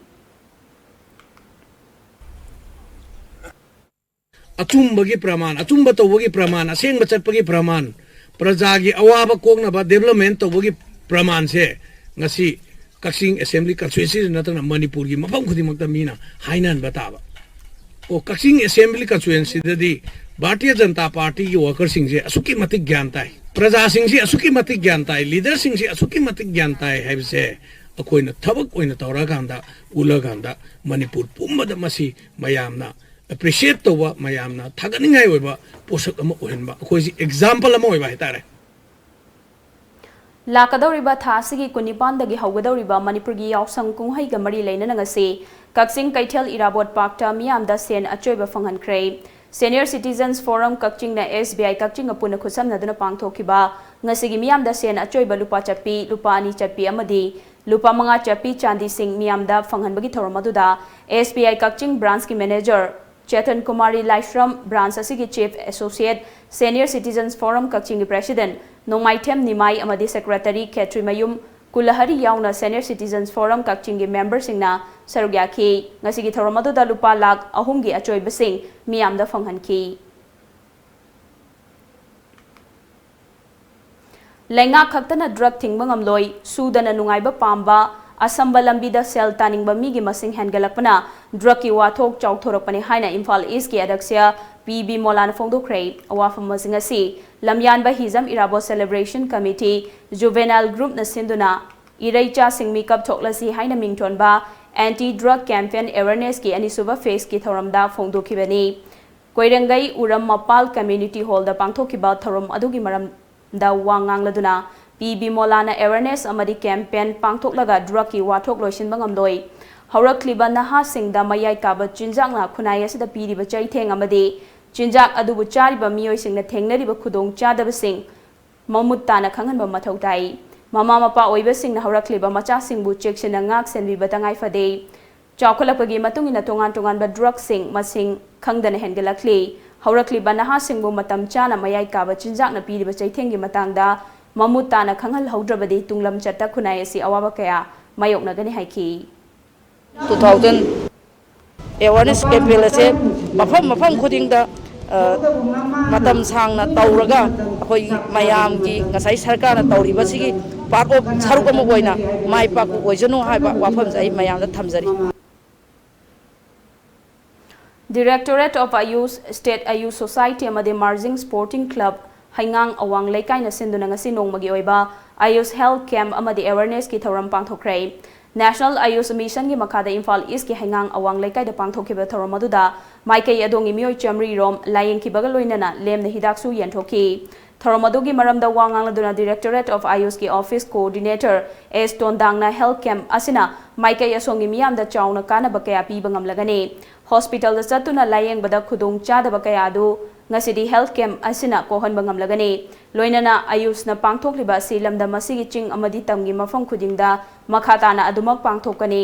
ꯑꯆꯨꯝꯕꯒꯤ ꯄ꯭ꯔꯃꯥꯟ, ꯑꯆꯨꯝꯕ ꯇꯧꯕꯒꯤ ꯄ꯭ꯔꯃꯥꯟ, ꯑꯁꯦꯡꯕ ꯆꯠꯄꯒꯤ ꯄ꯭ꯔꯃꯥꯟ, ꯄ꯭ꯔꯖꯥꯒꯤ ꯑꯋꯥꯕ ꯀꯣꯛꯅꯕ ꯗꯤꯕꯦꯂꯞꯃꯦꯟꯠ ꯇꯧꯕꯒꯤ ꯄ꯭ꯔꯃꯥꯟꯁꯦ ꯉꯁꯤ ꯀꯛꯆꯤꯡ ꯑꯦꯁꯦꯝꯕ꯭ꯂꯤ ꯀꯟꯁꯇꯤꯇ꯭ꯋꯦꯟꯁꯤꯗ ꯅꯠꯇꯅ ꯃꯅꯤꯄꯨꯔꯒꯤ ꯃꯐꯝ ꯈꯨꯗꯤꯡꯃꯛꯇ ꯃꯤꯅ ꯍꯥꯏꯅꯍꯟꯕ ꯇꯥꯕ꯫ ꯑꯣ, ꯀꯛꯆꯤꯡ ꯑꯦꯁꯦꯝꯕ꯭ꯂꯤ ꯀꯟꯁꯇꯤꯇ꯭ꯋꯦꯟꯁꯤꯗꯗꯤ ꯚꯥꯔꯇꯤꯌ ꯖꯅꯇꯥ ꯄꯥꯔꯇꯤꯒꯤ ꯋꯥꯔꯀꯔꯁꯤꯡꯁꯦ ꯑꯁꯨꯛꯀꯤ ꯃꯇꯤꯛ ꯒ꯭ꯌꯥꯟ ꯇꯥꯏ, ꯄ꯭ꯔꯖꯥꯁꯤꯡꯁꯦ ꯑꯁꯨꯛꯀꯤ ꯃꯇꯤꯛ ꯒ꯭ꯌꯥꯟ ꯇꯥꯏ, ꯂꯤꯗꯔꯁꯤꯡꯁꯦ ꯑꯁꯨꯛꯀꯤ ꯃꯇꯤꯛ ꯒ꯭ꯌꯥꯟ ꯇꯥꯏ ꯍꯥꯏꯕꯁꯦ ꯑꯩꯈꯣꯏꯅ ꯊꯕꯛ ꯑꯣꯏꯅ ꯇꯧꯔꯀꯥꯟꯗ, ꯎꯠꯂꯀꯥꯟꯗ ꯃꯅꯤꯄꯨꯔ ꯄꯨꯝꯕꯗ ꯃꯁꯤ ꯃꯌꯥꯝꯅ ꯑꯦꯄ꯭ꯔꯤꯁꯤꯌꯦꯠ ꯇꯧꯕ, ꯃꯌꯥꯝꯅ ꯊꯥꯒꯠꯅꯤꯡꯉꯥꯏ ꯑꯣꯏꯕ ꯄꯣꯠꯁꯛ ꯑꯃ ꯑꯣꯏꯍꯟꯕ, ꯑꯩꯈꯣꯏꯁꯤ ꯑꯦꯛꯖꯥꯝꯄꯜ ꯑꯃ ꯑꯣꯏꯕ ꯍꯥꯏꯇꯥꯔꯦ꯫ ꯂꯥꯛꯀꯗꯧꯔꯤꯕ ꯊꯥ ꯑꯁꯤꯒꯤ ꯀꯨꯟꯅꯤꯄꯥꯟꯗꯒꯤ ꯍꯧꯒꯗꯧꯔꯤꯕ ꯃꯅꯤꯄꯨꯔꯒꯤ ꯌꯥꯎꯁꯪ ꯀꯨꯝꯍꯩꯒ ꯃꯔꯤ ꯂꯩꯅꯅ ꯉꯁꯤ ꯀꯛꯆꯤꯡ ꯀꯩꯊꯦꯜ ꯏꯔꯥꯕꯣꯠ ꯄꯥꯔꯛꯇ ꯃꯤꯌꯥꯝꯗ ꯁꯦꯟ ꯑꯆꯣꯏꯕ ꯐꯪꯍꯟꯈ꯭ꯔꯦ꯫ ꯁꯦꯅꯤꯌꯔ ꯁꯤꯇꯤꯖꯟꯁ ꯐꯣꯔꯝ ꯀꯛꯆꯤꯡꯅ ꯑꯦꯁ ꯕꯤ ꯑꯥꯏ ꯀꯛꯆꯤꯡꯒ ꯄꯨꯟꯅ ꯈꯨꯠꯁꯝꯅꯗꯨꯅ ꯄꯥꯡꯊꯣꯛꯈꯤꯕ ꯉꯁꯤꯒꯤ ꯃꯤꯌꯥꯝꯗ ꯁꯦꯟ ꯑꯆꯣꯏꯕ ꯂꯨꯄꯥ ꯆꯠꯄꯤ, ꯂꯨꯄꯥ ꯑꯅꯤ ꯆꯠꯄꯤ ꯑꯃꯗꯤ ꯂꯨꯄꯥ ꯃꯉꯥ ꯆꯠꯄꯤ ꯆꯥꯟꯗꯤꯁꯤꯡ ꯃꯤꯌꯥꯝꯗ ꯐꯪꯍꯟꯕꯒꯤ ꯊꯧꯔꯝ ꯑꯗꯨꯗ ꯑꯦꯁ ꯕꯤ ꯑꯥꯏ ꯀꯛꯆꯤꯡ ꯕ꯭ꯔꯥꯟꯁꯀꯤ ꯃꯦꯅꯦꯖꯔ ꯆꯦꯇꯟ ꯀꯨꯃꯥꯔꯤ ꯂꯥꯏꯁ꯭ꯔꯝ, ꯕ꯭ꯔꯥꯟꯆ ꯑꯁꯤꯒꯤ ꯆꯤꯐ ꯑꯦꯁꯣꯁꯤꯌꯦꯠ, ꯁꯦꯅꯤꯌꯔ ꯁꯤꯇꯤꯖꯟꯁ ꯐꯣꯔꯝ ꯀꯛꯆꯤꯡꯒꯤ ꯄ꯭ꯔꯦꯁꯤꯗꯦꯟꯠ ꯅꯣꯡꯃꯥꯏꯊꯦꯝ ꯅꯤꯃꯥꯏ ꯑꯃꯗꯤ ꯁꯦꯀ꯭ꯔꯦꯇꯔꯤ ꯈꯦꯇ꯭ꯔꯤꯃꯌꯨꯝ ꯀꯨꯂꯍꯔꯤ ꯌꯥꯎꯅ ꯁꯦꯅꯤꯌꯔ ꯁꯤꯇꯤꯖꯟꯁ ꯐꯣꯔꯝ ꯀꯛꯆꯤꯡꯒꯤ ꯃꯦꯝꯕꯔꯁꯤꯡꯅ ꯁꯔꯨꯛ ꯌꯥꯈꯤ꯫ ꯉꯁꯤꯒꯤ ꯊꯧꯔꯝ ꯑꯗꯨꯗ ꯂꯨꯄꯥ ꯂꯥꯈ ꯑꯍꯨꯝꯒꯤ ꯑꯆꯣꯏꯕꯁꯤꯡ ꯃꯤꯌꯥꯝꯗ ꯐꯪꯍꯟꯈꯤ꯫ ꯂꯩꯉꯥꯛ ꯈꯛꯇꯅ ꯗ꯭ꯔꯒ ꯊꯤꯡꯕ ꯉꯝꯂꯣꯏ, ꯁꯨꯗꯅ ꯅꯨꯡꯉꯥꯏꯕ ꯄꯥꯝꯕ, ꯑꯁꯝꯕ ꯂꯝꯕꯤꯗ ꯁꯦꯜ ꯇꯥꯅꯤꯡꯕ ꯃꯤꯒꯤ ꯃꯁꯤꯡ ꯍꯦꯟꯒꯠꯂꯛꯄꯅ ꯗ꯭ꯔꯒꯀꯤ ꯋꯥꯊꯣꯛ ꯆꯥꯎꯊꯣꯔꯛꯄꯅꯤ ꯍꯥꯏꯅ ꯏꯝꯐꯥꯜ ꯏꯁꯀꯤ ꯑꯗ꯭ꯌꯛꯁ ꯄꯤ ꯕꯤꯃꯣꯂꯥꯅ ꯐꯣꯡꯗꯣꯛꯈ꯭ꯔꯦ꯫ ꯑꯋꯥꯐꯝꯁꯤꯡ ꯑꯁꯤ ꯂꯝꯌꯥꯟꯕ Hijam Irabot celebration committee, juvenile ꯒ꯭ꯔꯨꯞꯅ ꯁꯤꯟꯗꯨꯅ ꯏꯔꯩꯆꯥꯁꯤꯡ ꯃꯤꯀꯞ ꯊꯣꯛꯂꯁꯤ ꯍꯥꯏꯅ ꯃꯤꯡꯊꯣꯟꯕ ꯑꯦꯟꯇꯤ ꯗ꯭ꯔꯒ ꯀꯦꯝꯄꯦꯟ ꯑꯦꯋꯦꯔꯅꯦꯁꯀꯤ ꯑꯅꯤꯁꯨꯕ ꯐꯦꯖꯀꯤ ꯊꯧꯔꯝꯗ ꯐꯣꯡꯗꯣꯛꯈꯤꯕꯅꯤ꯫ ꯀꯣꯏꯔꯦꯡꯒꯩ ꯎꯔꯝ ꯃꯄꯥꯜ ꯀꯝꯃ꯭ꯌꯨꯅꯤꯇꯤ ꯍꯣꯜꯗ ꯄꯥꯡꯊꯣꯛꯈꯤꯕ ꯊꯧꯔꯝ ꯑꯗꯨꯒꯤ ꯃꯔꯝꯗ ꯋꯥ ꯉꯥꯡꯂꯗꯨꯅ ꯄꯤ ꯕꯤꯃꯣꯂꯥꯅ ꯑꯦꯋꯦꯔꯅꯦꯁ ꯑꯃꯗꯤ ꯀꯦꯝꯄꯦꯟ ꯄꯥꯡꯊꯣꯛꯂꯒ ꯗ꯭ꯔꯒꯀꯤ ꯋꯥꯊꯣꯛ ꯂꯣꯏꯁꯤꯟꯕ ꯉꯝꯂꯣꯏ꯫ ꯍꯧꯔꯛꯂꯤꯕ ꯅꯍꯥꯁꯤꯡꯗ ꯃꯌꯥꯏ ꯀꯥꯕ ꯆꯤꯟꯖꯥꯛꯅ ꯈꯨꯟꯅꯥꯏ ꯑꯁꯤꯗ ꯄꯤꯔꯤꯕ ꯆꯩꯊꯦꯡ ꯑꯃꯗꯤ ꯆꯤꯟꯖꯥꯛ ꯑꯗꯨꯕꯨ ꯆꯥꯔꯤꯕ ꯃꯤꯑꯣꯏꯁꯤꯡꯅ ꯊꯦꯡꯅꯔꯤꯕ ꯈꯨꯗꯣꯡꯆꯥꯗꯕꯁꯤꯡ ꯃꯃꯨꯠ ꯇꯥꯅ ꯈꯪꯍꯟꯕ ꯃꯊꯧ ꯇꯥꯏ꯫ ꯃꯃꯥ ꯃꯄꯥ ꯑꯣꯏꯕꯁꯤꯡꯅ ꯍꯧꯔꯛꯂꯤꯕ ꯃꯆꯥꯁꯤꯡꯕꯨ ꯆꯦꯛꯁꯤꯟꯅ ꯉꯥꯛ ꯁꯦꯟꯕꯤꯕ ꯇꯉꯥꯏ ꯐꯗꯦ꯫ ꯆꯥꯎꯈꯠꯂꯛꯄꯒꯤ ꯃꯇꯨꯡ ꯏꯟꯅ ꯇꯣꯉꯥꯟ ꯇꯣꯉꯥꯟꯕ ꯗ꯭ꯔꯒꯁꯤꯡ ꯃꯁꯤꯡ ꯈꯪꯗꯅ ꯍꯦꯟꯒꯠꯂꯛꯂꯤ꯫ ꯍꯧꯔꯛꯂꯤꯕ ꯅꯍꯥꯁꯤꯡꯕꯨ ꯃꯇꯝ ꯆꯥꯅ ꯃꯌꯥꯏ ꯀꯥꯕ ꯆꯤꯟꯖꯥꯛꯅ ꯄꯤꯔꯤꯕ ꯆꯩꯊꯦꯡꯒꯤ ꯃꯇꯥꯡꯗ ꯃꯃꯨꯠ ꯇꯥꯅ ꯈꯪꯍꯜꯍꯧꯗ꯭ꯔꯕꯗꯤ ꯇꯨꯡꯂꯝꯆꯠꯇ ꯈꯨꯟꯅꯥꯏ ꯑꯁꯤ ꯑꯋꯥꯕ ꯀꯌꯥ ꯃꯥꯌꯣꯛꯅꯒꯅꯤ ꯍꯥꯏꯈꯤ꯫ ꯇꯨ ꯊꯥꯎꯖꯟ ꯑꯦꯋꯥꯔꯅꯦꯁ ꯀꯦꯝꯄꯦꯟ ꯑꯁꯦ ꯃꯐꯝ ꯃꯐꯝ ꯈꯨꯗꯤꯡꯗ, ꯑ, ꯃꯇꯝ ꯁꯥꯡꯅ ꯇꯧꯔꯒ ꯑꯩꯈꯣꯏꯒꯤ ꯃꯌꯥꯝꯒꯤ ꯉꯁꯥꯏ ꯁꯔꯀꯥꯔꯅ ꯇꯧꯔꯤꯕꯁꯤꯒꯤ ꯄꯥꯔꯠ ꯑꯣꯐ ꯁꯔꯨꯛ ꯑꯃ ꯑꯣꯏꯅ ꯃꯥꯏ ꯄꯥꯛꯄ ꯑꯣꯏꯖꯅꯨ ꯍꯥꯏꯕ ꯋꯥꯐꯝꯁꯦ ꯑꯩ ꯃꯌꯥꯝꯗ ꯊꯝꯖꯔꯤ꯫ Directorate of Ayush, State Ayush Society ꯑꯃꯗꯤ Marging Sporting Club ꯍꯩꯉꯥꯡ ꯑꯋꯥꯡ ꯂꯩꯀꯥꯏꯅ ꯁꯤꯟꯗꯨꯅ ꯉꯁꯤ ꯅꯣꯡꯃꯒꯤ ꯑꯣꯏꯕ ꯑꯌꯨꯁ ꯍꯦꯜꯊ ꯀꯦꯝꯞ ꯑꯃꯗꯤ ꯑꯦꯋꯦꯔꯅꯦꯁꯀꯤ ꯊꯧꯔꯝ ꯄꯥꯡꯊꯣꯛꯈ꯭ꯔꯦ꯫ ꯅꯦꯁꯅꯦꯜ ꯑꯌꯨꯁ ꯃꯤꯁꯟꯒꯤ ꯃꯈꯥꯗ ꯏꯝꯐꯥꯜ ꯏꯁꯀꯤ ꯍꯩꯉꯥꯡ ꯑꯋꯥꯡ ꯂꯩꯀꯥꯏꯗ ꯄꯥꯡꯊꯣꯛꯈꯤꯕ ꯊꯧꯔꯝ ꯑꯗꯨꯗ ꯃꯥꯏꯀꯩ ꯑꯗꯣꯝꯒꯤ ꯃꯤꯑꯣꯏ ꯆꯥꯃꯔꯤ ꯔꯣꯝ ꯂꯥꯌꯦꯡꯈꯤꯕꯒ ꯂꯣꯏꯅꯅ ꯂꯦꯝꯅ ꯍꯤꯗꯥꯛꯁꯨ ꯌꯦꯟꯊꯣꯛꯈꯤ꯫ ꯊꯧꯔꯝ ꯑꯗꯨꯒꯤ ꯃꯔꯝꯗ ꯋꯥ ꯉꯥꯡꯂꯗꯨꯅ Directorate of Ayushꯀꯤ office coordinator ꯑꯦꯁ ꯇꯣꯟꯗꯥꯡꯅ ꯍꯦꯜꯊ ꯀꯦꯝꯞ ꯑꯁꯤꯅ ꯃꯥꯏꯀꯩ ꯑꯁꯣꯝꯒꯤ ꯃꯤꯌꯥꯝꯗ ꯆꯥꯎꯅ ꯀꯥꯟꯅꯕ ꯀꯌꯥ ꯄꯤꯕ ꯉꯝꯂꯒꯅꯤ꯫ ꯍꯣꯁꯄꯤꯇꯥꯜꯗ ꯆꯠꯇꯨꯅ ꯂꯥꯌꯦꯡꯕꯗ ꯈꯨꯗꯣꯡ ꯆꯥꯗꯕ ꯀꯌꯥ ꯑꯗꯨ ꯉꯁꯤꯗꯤ ꯍꯦꯜꯊ ꯀꯦꯝꯞ ꯑꯁꯤꯅ ꯀꯣꯛꯍꯟꯕ ꯉꯝꯂꯒꯅꯤ꯫ ꯂꯣꯏꯅꯅ ꯑꯌꯨꯁꯅ ꯄꯥꯡꯊꯣꯛꯂꯤꯕ ꯑꯁꯤ ꯂꯝꯗꯝ ꯑꯁꯤꯒꯤ ꯆꯤꯡ ꯑꯃꯗꯤ ꯇꯝꯒꯤ ꯃꯐꯝ ꯈꯨꯗꯤꯡꯗ ꯃꯈꯥ ꯇꯥꯅ ꯑꯗꯨꯃꯛ ꯄꯥꯡꯊꯣꯛꯀꯅꯤ꯫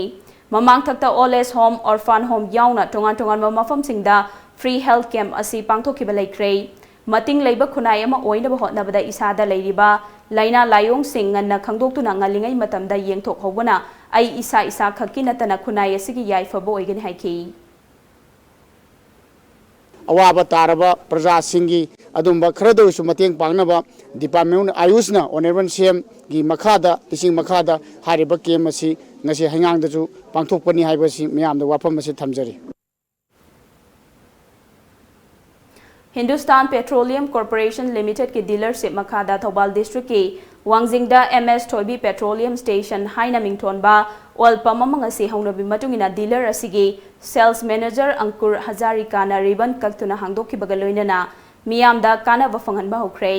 ꯃꯃꯥꯡꯊꯛꯇ old age home, orphan home ꯌꯥꯎꯅ ꯇꯣꯉꯥꯟ ꯇꯣꯉꯥꯟꯕ ꯃꯐꯝꯁꯤꯡꯗ free health camp ꯑꯁꯤ ꯄꯥꯡꯊꯣꯛꯈꯤꯕ ꯂꯩꯈ꯭ꯔꯦ꯫ ꯃꯇꯤꯡ ꯂꯩꯕ ꯈꯨꯟꯅꯥꯏ ꯑꯃ ꯑꯣꯏꯅꯕ ꯍꯣꯠꯅꯕꯗ ꯏꯁꯥꯗ ꯂꯩꯔꯤꯕ ꯂꯥꯏꯅꯥ ꯂꯥꯏꯑꯣꯡꯁꯤꯡ ꯉꯟꯅ ꯈꯪꯗꯣꯛꯇꯨꯅ ꯉꯜꯂꯤꯉꯩ ꯃꯇꯝꯗ ꯌꯦꯡꯊꯣꯛꯍꯧꯕꯅ ꯑꯩ ꯏꯁꯥ ꯏꯁꯥ ꯈꯛꯀꯤ ꯅꯠꯇꯅ ꯈꯨꯟꯅꯥꯏ ꯑꯁꯤꯒꯤ ꯌꯥꯏꯐꯕ ꯑꯣꯏꯒꯅꯤ ꯍꯥꯏꯈꯤ꯫ ꯑꯋꯥꯕ ꯇꯥꯔꯕ ꯄ꯭ꯔꯖꯥꯁꯤꯡꯒꯤ ꯑꯗꯨꯝꯕ ꯈꯔꯗ ꯑꯣꯏꯔꯁꯨ ꯃꯇꯦꯡ ꯄꯥꯡꯅꯕ department ꯑꯥꯌꯨꯁꯅ Honourable CM ꯒꯤ ꯃꯈꯥꯗ, ꯇꯤꯆꯤꯡ ꯃꯈꯥꯗ ꯍꯥꯏꯔꯤꯕ camp ꯑꯁꯤ ꯉꯁꯤ ꯍꯩꯉꯥꯡꯗꯁꯨ ꯄꯥꯡꯊꯣꯛꯄꯅꯤ ꯍꯥꯏꯕꯁꯤ ꯃꯌꯥꯝꯗ ꯋꯥꯐꯝ ꯑꯁꯤ ꯊꯝꯖꯔꯤ꯫ Hindustan Petroleum Corporation Limited ꯀꯤ dealership ꯃꯈꯥꯗ ꯊꯧꯕꯥꯜ district ꯀꯤ ꯋꯥꯡꯖꯤꯡꯗ M S ꯊꯣꯏꯕꯤ Petroleum Station ꯍꯥꯏꯅ ꯃꯤꯡꯊꯣꯟꯕ oil pump ꯑꯃ ꯉꯁꯤ ꯍꯧꯅꯕꯤ ꯃꯇꯨꯡ ꯏꯟꯅ dealer ꯑꯁꯤꯒꯤ sales manager ꯑꯪꯀꯨꯔ ꯍꯖꯥꯔꯤꯀꯥꯅ ribbon ꯀꯛꯇꯨꯅ ꯍꯥꯡꯗꯣꯛꯈꯤꯕꯒ ꯂꯣꯏꯅꯅ ꯃꯤꯌꯥꯝꯗ ꯀꯥꯟꯅꯕ ꯐꯪꯍꯟꯕ ꯍꯧꯈ꯭ꯔꯦ꯫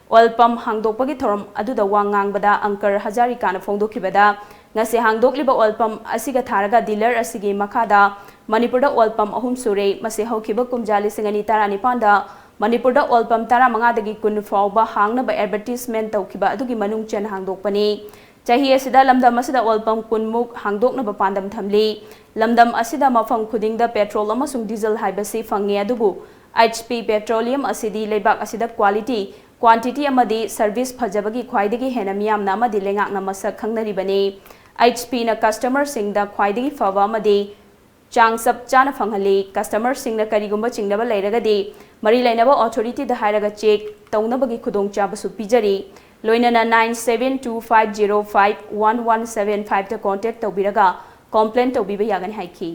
Oil pump ꯍꯥꯡꯗꯣꯛꯄꯒꯤ ꯊꯧꯔꯝ ꯑꯗꯨꯗ ꯋꯥ ꯉꯥꯡꯕꯗ ꯑꯪꯀꯔ ꯍꯖꯥꯔꯤꯀꯥꯅ ꯐꯣꯡꯗꯣꯛꯈꯤꯕꯗ, ꯉꯁꯤ ꯍꯥꯡꯗꯣꯛꯂꯤꯕ oil pump ꯑꯁꯤꯒ ꯊꯥꯔꯒ dealer ꯑꯁꯤꯒꯤ ꯃꯈꯥꯗ ꯃꯅꯤꯄꯨꯔꯗ oil pump ꯑꯍꯨꯝ ꯁꯨꯔꯦ꯫ ꯃꯁꯤ ꯍꯧꯈꯤꯕ ꯀꯨꯝꯖꯥ ꯂꯤꯁꯤꯡ ꯑꯅꯤ ꯇꯔꯥꯅꯤꯄꯥꯟꯗ ꯃꯅꯤꯄꯨꯔꯗ oil pump ꯇꯔꯥꯃꯉꯥꯗꯒꯤ ꯀꯨꯟ ꯐꯥꯎꯕ ꯍꯥꯡꯅꯕ advertisement ꯇꯧꯈꯤꯕ ꯑꯗꯨꯒꯤ ꯃꯅꯨꯡ ꯆꯟꯅ ꯍꯥꯡꯗꯣꯛꯄꯅꯤ꯫ ꯆꯍꯤ ꯑꯁꯤꯗ ꯂꯝꯗꯝ ꯑꯁꯤꯗ oil pump ꯀꯨꯟ ꯃꯨꯛ ꯍꯥꯡꯗꯣꯛꯅꯕ ꯄꯥꯟꯗꯝ ꯊꯝꯂꯤ꯫ ꯂꯝꯗꯝ ꯑꯁꯤꯗ ꯃꯐꯝ ꯈꯨꯗꯤꯡꯗ petrol ꯑꯃꯁꯨꯡ diesel ꯍꯥꯏꯕꯁꯤ ꯐꯪꯉꯤ, ꯑꯗꯨꯕꯨ H P Petroleum ꯑꯁꯤꯗꯤ ꯂꯩꯕꯥꯛ ꯑꯁꯤꯗ quality, quantity ꯑꯃꯗꯤ service ꯐꯖꯕꯒꯤ ꯈ꯭ꯋꯥꯏꯗꯒꯤ ꯍꯦꯟꯅ ꯃꯤꯌꯥꯝꯅ ꯑꯃꯗꯤ ꯂꯩꯉꯥꯛꯅ ꯃꯁꯛ ꯈꯪꯅꯔꯤꯕꯅꯤ꯫ H P ꯅ customer ꯁꯤꯡꯗ ꯈ꯭ꯋꯥꯏꯗꯒꯤ ꯐꯕ ꯑꯃꯗꯤ ꯆꯥꯡ ꯆꯞ ꯆꯥꯅ ꯐꯪꯍꯜꯂꯤ꯫ Customer ꯁꯤꯡꯅ ꯀꯔꯤꯒꯨꯝꯕ ꯆꯤꯡꯅꯕ ꯂꯩꯔꯒꯗꯤ ꯃꯔꯤ ꯂꯩꯅꯕ authority ꯗ ꯍꯥꯏꯔꯒ check ꯇꯧꯅꯕꯒꯤ ꯈꯨꯗꯣꯡꯆꯥꯕꯁꯨ ꯄꯤꯖꯔꯤ꯫ ꯂꯣꯏꯅꯅ nine seven two five zero five one one seven five ꯗ contact ꯇꯧꯕꯤꯔꯒ complaint ꯇꯧꯕꯤꯕ ꯌꯥꯒꯅꯤ ꯍꯥꯏꯈꯤ꯫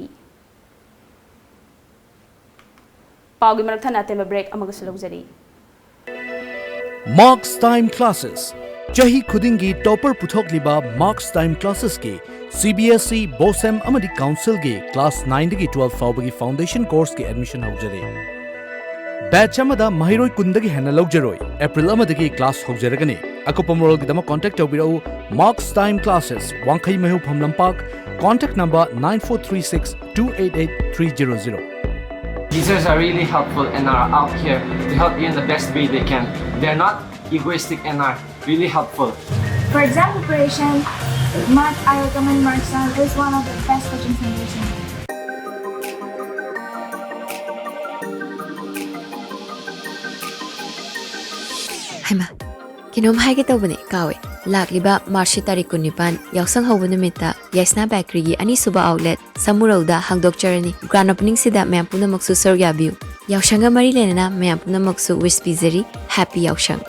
ꯄꯥꯎꯒꯤ ꯃꯔꯛ ꯊꯠꯅ ꯑꯇꯦꯟꯕ break ꯑꯃꯒꯁꯨ ꯂꯧꯖꯔꯤ꯫ Marks Time Classes꯫ ꯆꯍꯤ ꯈꯨꯗꯤꯡꯒꯤ topper ꯄꯨꯊꯣꯛꯂꯤꯕ Marks Time Classes ꯀꯤ C B S E, BOSEM ꯑꯃꯗꯤ Council ꯒꯤ class nine ꯗꯒꯤ twelve ꯐꯥꯎꯕꯒꯤ foundation course ꯀꯤ admission ꯍꯧꯖꯔꯦ꯫ Batch ꯑꯃꯗ ꯃꯍꯩꯔꯣꯏ ꯀꯨꯟꯗꯒꯤ ꯍꯦꯟꯅ ꯂꯧꯖꯔꯣꯏ꯫ April ꯑꯃꯗꯒꯤ class ꯍꯧꯖꯔꯒꯅꯤ꯫ ꯑꯀꯨꯞꯄ ꯃꯔꯣꯜꯒꯤꯗꯃꯛ contact ꯇꯧꯕꯤꯔꯛꯎ꯫ Marks Time Classes, ꯋꯥꯡꯈꯩ ꯃꯩꯍꯧꯐꯝ ꯂꯝꯄꯥꯛ, contact number nine four three six two eight eight three zero zero꯫ Teachers are really helpful and are out here to help you in the best way they can. They're not egoistic and are really helpful. For exam preparation, Mark, I recommend Mark Star. Is one of the best coaching centers in India. ꯍꯩꯃꯥ, ꯀꯩꯅꯣꯝ ꯍꯥꯏꯒꯦ ꯇꯧꯕꯅꯦ, ꯀꯥꯎꯋꯦ꯫ ꯂꯥꯛꯂꯤꯕ ꯃꯥꯔꯆꯀꯤ ꯇꯥꯔꯤꯛ ꯀꯨꯟꯅꯤꯄꯥꯟ, ꯌꯥꯎꯁꯪ ꯍꯧꯕ ꯅꯨꯃꯤꯠꯇ ꯌꯥꯏꯁꯅꯥ ꯕꯦꯀꯔꯤꯒꯤ ꯑꯅꯤꯁꯨꯕ ꯑꯥꯎꯠꯂꯦꯠ ꯁꯃꯨꯔꯧꯗ ꯍꯥꯡꯗꯣꯛꯆꯔꯅꯤ꯫ ꯒ꯭ꯔꯥꯟ ꯑꯣꯄꯅꯤꯡꯁꯤꯗ ꯃꯌꯥꯝ ꯄꯨꯝꯅꯃꯛꯁꯨ ꯁꯔꯨꯛ ꯌꯥꯕꯤꯌꯨ꯫ ꯌꯥꯎꯁꯪꯒ ꯃꯔꯤ ꯂꯩꯅꯅ ꯃꯌꯥꯝ ꯄꯨꯝꯅꯃꯛꯁꯨ ꯋꯤꯁ ꯄꯤꯖꯔꯤ꯫ ꯍꯦꯄꯤ ꯌꯥꯎꯁꯪ꯫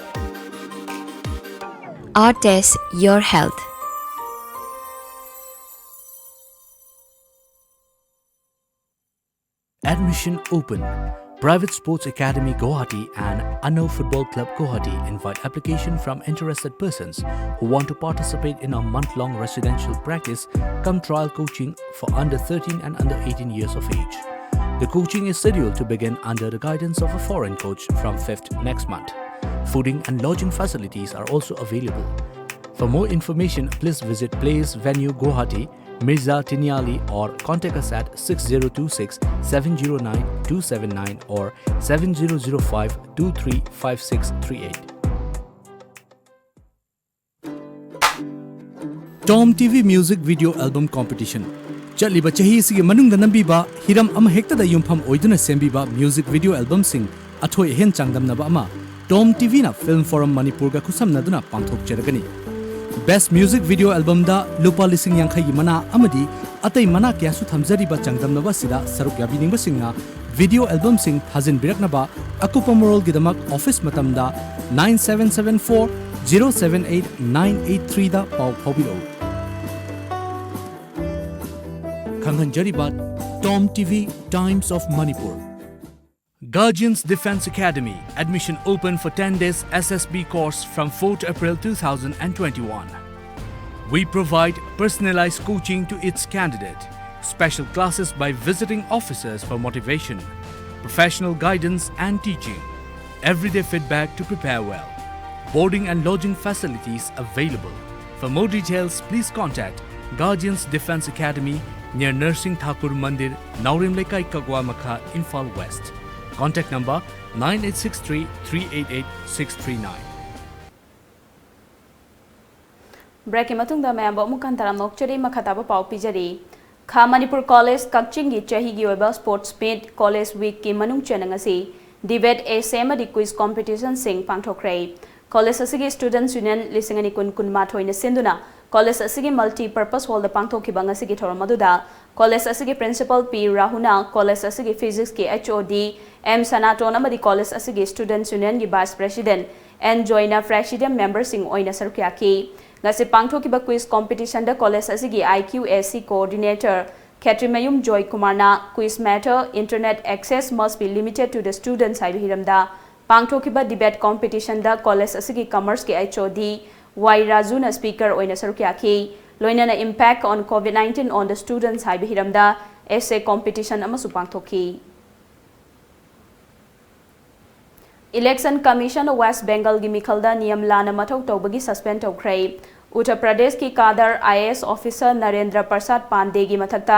Our taste, your health. Admission open. Private Sports Academy Guwahati and Anno Football Club Guwahati invite application from interested persons who want to participate in a month-long residential practice cum trial coaching for under thirteen and under eighteen years of age. The coaching is scheduled to begin under the guidance of a foreign coach from fifth next month. Fooding and lodging facilities are also available. For more information, please visit Place Venue Guwahati, Mirza Tiniali, or contact us at six zero two six seven zero nine two seven nine or seven zero zero five two three five six three eight. Tom T V Music Video Album Competition꯫ ꯆꯠꯂꯤꯕ ꯆꯍꯤ ꯑꯁꯤꯒꯤ ꯃꯅꯨꯡꯗ ꯅꯝꯕꯤꯕ ꯍꯤꯔꯝ ꯑꯃꯍꯦꯛꯇꯗ ꯌꯨꯝꯐꯝ ꯑꯣꯏꯗꯨꯅ ꯁꯦꯝꯕꯤꯕ music video ꯑꯦꯜꯕꯝꯁꯤꯡ ꯑꯊꯣꯏ ꯑꯍꯦꯟ ꯆꯥꯡꯗꯝꯅꯕ ꯑꯃ Tom T V ꯅ Film Forum ꯃꯅꯤꯄꯨꯔꯒ ꯈꯨꯠꯁꯝꯅꯗꯨꯅ ꯄꯥꯡꯊꯣꯛꯆꯔꯒꯅꯤ꯫ ꯕꯦꯁ꯭ꯠ ꯃ꯭ꯌꯨꯖꯤꯛ ꯚꯤꯗꯤꯑꯣ ꯑꯦꯜꯕꯝꯗ ꯂꯨꯄꯥ ꯂꯤꯁꯤꯡ ꯌꯥꯡꯈꯩꯒꯤ ꯃꯅꯥ ꯑꯃꯗꯤ ꯑꯇꯩ ꯃꯅꯥ ꯀꯌꯥꯁꯨ ꯊꯝꯖꯔꯤꯕ ꯆꯥꯡꯗꯝꯅꯕ ꯑꯁꯤꯗ ꯁꯔꯨꯛ ꯌꯥꯕꯤꯅꯤꯡꯕꯁꯤꯡꯅ ꯚꯤꯗꯤꯑꯣ ꯑꯦꯜꯕꯝꯁꯤꯡ ꯊꯥꯖꯤꯟꯕꯤꯔꯛꯅꯕ ꯑꯀꯨꯞꯄ ꯃꯔꯣꯜꯒꯤꯗꯃꯛ ꯑꯣꯐꯤꯁ ꯃꯇꯝꯗ nine seven seven four zero seven eight nine eight three ꯗ ꯄꯥꯎ ꯐꯥꯎꯕꯤꯔꯛꯎ꯫ ꯈꯪꯍꯟꯖꯔꯤꯕ Tom T V Times of Manipur. Guardians Defence Academy, admission open for ten days S S B course from fourth April two thousand and twenty-one. We provide personalized coaching to its candidate, special classes by visiting officers for motivation, professional guidance and teaching, everyday feedback to prepare well. Boarding and lodging facilities available. For more details, please contact Guardians Defence Academy near Narsing Thakur Mandir, Naorem Leikai, Kagwa Makha, Imphal West. Contact number nine eight six three three eight eight six three nine. Breakꯀꯤ ꯃꯇꯨꯡꯗ ꯃꯌꯥꯝꯕꯨ ꯑꯃꯨꯛ ꯍꯟꯅ ꯇꯔꯥꯝꯅ ꯑꯣꯛꯆꯔꯤ꯫ ꯃꯈꯥ ꯇꯥꯕ ꯄꯥꯎ ꯄꯤꯖꯔꯤ꯫ ꯈꯥ Manipur college ꯀꯛꯆꯤꯡꯒꯤ ꯆꯍꯤꯒꯤ ꯑꯣꯏꯕ sports meet, college weekꯀꯤ ꯃꯅꯨꯡ ꯆꯟꯅ ꯉꯁꯤ debate, essay ꯑꯃꯗꯤ quiz competitionꯁꯤꯡ ꯄꯥꯡꯊꯣꯛꯈ꯭ꯔꯦ꯫ ꯀꯣꯂꯦꯖ ꯑꯁꯤꯒꯤ Students Union ꯂꯤꯁꯤꯡ ꯑꯅꯤ ꯀꯨꯟ ꯀꯨꯟꯃꯥꯊꯣꯏꯅ ꯁꯤꯟꯗꯨꯅ ꯀꯣꯂꯦꯖ ꯑꯁꯤꯒꯤ multipurpose hallꯗ ꯄꯥꯡꯊꯣꯛꯈꯤꯕ ꯉꯁꯤꯒꯤ ꯊꯧꯔꯝ ꯑꯗꯨꯗ ꯀꯣꯂꯦꯖ ꯑꯁꯤꯒꯤ Principal ꯄꯤ ꯔꯥꯍꯨꯅ, ꯀꯣꯂꯦꯖ ꯑꯁꯤꯒꯤ Physicsꯀꯤ H O D M Sanaton ꯑꯃꯗꯤ ꯀꯣꯂꯦꯖ ꯑꯁꯤꯒꯤ Students Unionꯒꯤ Vice President ꯑꯦꯟ ꯖꯣꯏꯅ Presidium memberꯁꯤꯡ ꯑꯣꯏꯅ ꯁꯔꯨꯛ ꯌꯥꯈꯤ꯫ ꯉꯁꯤ ꯄꯥꯡꯊꯣꯛꯈꯤꯕ quiz competitionꯗ ꯀꯣꯂꯦꯖ ꯑꯁꯤꯒꯤ I Q A C coordinator Khetrimayum Joy ꯀꯨꯃꯥꯔꯅ quiz matter, internet access must be limited to the students ꯍꯥꯏꯕ ꯍꯤꯔꯝꯗ ꯄꯥꯡꯊꯣꯛꯈꯤꯕ debate competitionꯗ ꯀꯣꯂꯦꯖ ꯑꯁꯤꯒꯤ Commerceꯀꯤ H O D ꯋꯥꯏ ꯔꯥꯖꯨꯅ speaker ꯑꯣꯏꯅ ꯁꯔꯨꯛ ꯌꯥꯈꯤ꯫ ꯂꯣꯏꯅꯅ Impact on COVID nineteen on the Students ꯍꯥꯏꯕ ꯍꯤꯔꯝꯗ essay competition ꯑꯃꯁꯨ ꯄꯥꯡꯊꯣꯛꯈꯤ꯫ Election Commission of West Bengalꯒꯤ ꯃꯤꯈꯜꯗ ꯅꯤꯌꯝ ꯂꯥꯟꯅ ꯃꯊꯧ ꯇꯧꯕꯒꯤ suspend ꯇꯧꯈ꯭ꯔꯦ꯫ ꯎꯠꯇꯔ ꯄ꯭ꯔꯗꯦꯁꯀꯤ cadre I A S officer Narendra ꯄ꯭ꯔꯁꯥꯗ ꯄꯥꯟꯗꯦꯒꯤ ꯃꯊꯛꯇ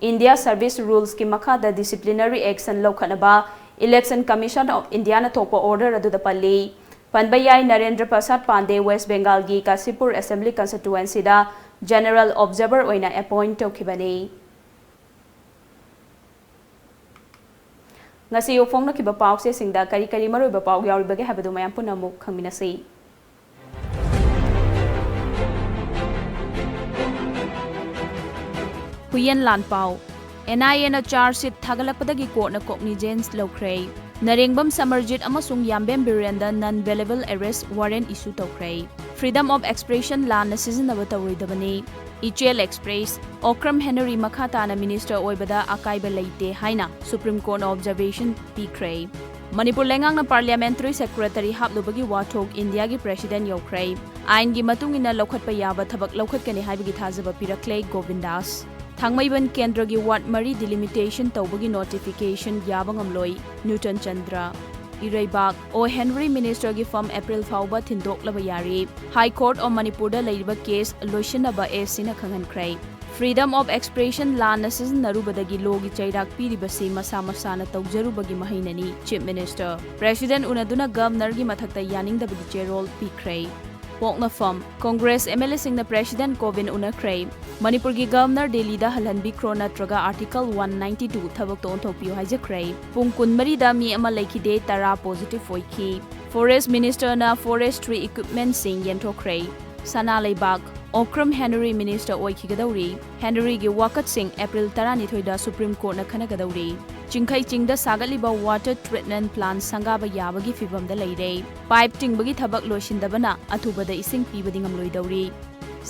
India Service Rulesꯀꯤ ꯃꯈꯥꯗ disciplinary action ꯂꯧꯈꯠꯅꯕ Election Commission of Indiaꯅ ꯊꯣꯛꯄ order ꯑꯗꯨꯗ ꯄꯜꯂꯤ꯫ ꯄꯟꯕ ꯌꯥꯏ, ꯅꯔꯦꯟꯗ꯭ꯔ ꯄ꯭ꯔꯁꯥꯗ ꯄꯥꯟꯗꯦ West Bengalꯒꯤ Kashipur Assembly Constituencyꯗ General Observer ꯑꯣꯏꯅ appoint ꯇꯧꯈꯤꯕꯅꯤ꯫ ꯉꯁꯤ ꯐꯣꯡꯅꯈꯤꯕ ꯄꯥꯎꯆꯦꯁꯤꯡꯗ ꯀꯔꯤ ꯀꯔꯤ ꯃꯔꯨꯑꯣꯏꯕ ꯄꯥꯎ ꯌꯥꯎꯔꯤꯕꯒꯦ ꯍꯥꯏꯕꯗꯨ ꯃꯌꯥꯝ ꯄꯨꯟꯅ ꯑꯃꯨꯛ ꯈꯪꯃꯤꯟꯅꯁꯤ꯫ ꯍꯨꯏꯌꯦꯟ ꯂꯥꯟꯄꯥꯎ꯫ N I Aꯅ charge sheet ꯊꯥꯒꯠꯂꯛꯄꯗꯒꯤ courtꯅ cognizance ꯂꯧꯈ꯭ꯔꯦ꯫ ꯅꯔꯦꯡꯕꯝ ꯁꯃꯔꯖꯤꯠ ꯑꯃꯁꯨꯡ ꯌꯥꯝꯕꯦꯝ ꯕꯤꯔꯦꯟꯗ non bailable arrest warrant issue ꯇꯧꯈ꯭ꯔꯦ꯫ Freedom of expression ꯂꯥꯟꯅ ꯁꯤꯖꯤꯟꯅꯕ ꯇꯧꯔꯣꯏꯗꯕꯅꯤ꯫ ꯏꯆꯦꯜ Express, ꯑꯣꯀ꯭ꯔꯝ ꯍꯦꯅꯔꯤ ꯃꯈꯥ ꯇꯥꯅ minister ꯑꯣꯏꯕꯗ ꯑꯀꯥꯏꯕ ꯂꯩꯇꯦ ꯍꯥꯏꯅ Supreme Courtꯅ observation ꯄꯤꯈ꯭ꯔꯦ꯫ ꯃꯅꯤꯄꯨꯔ ꯂꯩꯉꯥꯛꯅ parliamentary secretary ꯍꯥꯞꯂꯨꯕꯒꯤ ꯋꯥꯊꯣꯛ ꯏꯟꯗꯤꯌꯥꯒꯤ president ꯌꯧꯈ꯭ꯔꯦ꯫ ꯑꯥꯏꯟꯒꯤ ꯃꯇꯨꯡ ꯏꯟꯅ ꯂꯧꯈꯠꯄ ꯌꯥꯕ ꯊꯕꯛ ꯂꯧꯈꯠꯀꯅꯤ ꯍꯥꯏꯕꯒꯤ ꯊꯥꯖꯕ ꯄꯤꯔꯛꯂꯦ ꯒꯣꯕꯤꯟꯗꯥꯁ꯫ ꯊꯥꯡꯃꯩꯕꯟ ꯀꯦꯟꯗ꯭ꯔꯒꯤ ward ꯃꯔꯤ delimitation ꯇꯧꯕꯒꯤ notification ꯌꯥꯕ ꯉꯝꯂꯣꯏ, ꯅ꯭ꯌꯨꯇꯟ ꯆꯟꯗ꯭ꯔ꯫ ꯏꯔꯩꯕꯥꯛ, ꯑꯣ ꯍꯦꯅꯔꯤ ministerꯒꯤ firm April ꯐꯥꯎꯕ ꯊꯤꯟꯗꯣꯛꯂꯕ ꯌꯥꯔꯦ꯫ High Court of ꯃꯅꯤꯄꯨꯔꯗ ꯂꯩꯔꯤꯕ case ꯂꯣꯏꯁꯤꯟꯅꯕ ACꯅ ꯈꯪꯍꯟꯈ꯭ꯔꯦ꯫ Freedom of expression ꯂꯥꯟꯅ ꯁꯤꯖꯤꯟꯅꯔꯨꯕꯗꯒꯤ lawꯒꯤ ꯆꯩꯔꯥꯛ ꯄꯤꯔꯤꯕꯁꯤ ꯃꯁꯥ ꯃꯁꯥꯅ ꯇꯧꯖꯔꯨꯕꯒꯤ ꯃꯍꯩꯅꯅꯤ, Chief Minister꯫ President ꯎꯅꯗꯨꯅ governorꯒꯤ ꯃꯊꯛꯇ ꯌꯥꯅꯤꯡꯗꯕꯒꯤ ꯆꯦꯔꯣꯜ ꯄꯤꯈ꯭ꯔꯦ꯫ ꯄꯣꯛꯅꯐꯝ: ꯀꯣꯡꯒ꯭ꯔꯦꯁ ꯑꯦꯝ ꯑꯦꯜ ꯑꯦꯁꯤꯡꯅ ꯄ꯭ꯔꯦꯁꯤꯗꯦꯟꯠ ꯀꯣꯕꯤꯟ ꯎꯅꯈ꯭ꯔꯦ꯫ ꯃꯅꯤꯄꯨꯔꯒꯤ ꯒꯕꯔꯅꯔ ꯗꯦꯜꯂꯤꯗ ꯍꯜꯍꯟꯕꯤꯈ꯭ꯔꯣ ꯅꯠꯇ꯭ꯔꯒ ꯑꯥꯔꯇꯤꯀꯜ ꯋꯥꯟ ꯅꯥꯏꯟꯇꯤ ꯇꯨ ꯊꯕꯛꯇ ꯑꯣꯟꯊꯣꯛꯄꯤꯌꯨ ꯍꯥꯏꯖꯈ꯭ꯔꯦ꯫ ꯄꯨꯡ ꯀꯨꯟꯃꯔꯤꯗ ꯃꯤ ꯑꯃ ꯂꯩꯈꯤꯗꯦ, ꯇꯔꯥ ꯄꯣꯖꯤꯇꯤꯚ ꯑꯣꯏꯈꯤ꯫ ꯐꯣꯔꯦꯁꯠ ꯃꯤꯅꯤꯁꯇꯔꯅ ꯐꯣꯔꯦꯁꯇ꯭ꯔꯤ ꯏꯀ꯭ꯋꯤꯞꯃꯦꯟꯠꯁꯤꯡ ꯌꯦꯟꯊꯣꯛꯈ꯭ꯔꯦ꯫ ꯁꯅꯥ ꯂꯩꯕꯥꯛ: ꯑꯣꯀ꯭ꯔꯝ ꯍꯦꯅꯔꯤ ꯃꯤꯅꯤꯁꯇꯔ ꯑꯣꯏꯈꯤꯒꯗꯧꯔꯤ꯫ ꯍꯦꯅꯔꯤꯒꯤ ꯋꯥꯀꯠꯁꯤꯡ ꯑꯦꯄ꯭ꯔꯤꯜ ꯇꯔꯥꯅꯤꯊꯣꯏꯗ ꯁꯨꯄ꯭ꯔꯤꯝ ꯀꯣꯔꯠꯅ ꯈꯟꯅꯒꯗꯧꯔꯤ꯫ ꯆꯤꯡꯈꯩ ꯆꯤꯡꯗ ꯁꯥꯒꯠꯂꯤꯕ ꯋꯥꯇꯔ ꯇ꯭ꯔꯤꯠꯃꯦꯟꯠ ꯄ꯭ꯂꯥꯟꯠ ꯁꯪꯒꯥꯕ ꯌꯥꯕꯒꯤ ꯐꯤꯚꯝꯗ ꯂꯩꯔꯦ꯫ ꯄꯥꯏꯞ ꯆꯤꯡꯕꯒꯤ ꯊꯕꯛ ꯂꯣꯏꯁꯤꯟꯗꯕꯅ ꯑꯊꯨꯕꯗ ꯏꯁꯤꯡ ꯄꯤꯕꯗꯤ ꯉꯝꯂꯣꯏꯗꯧꯔꯤ꯫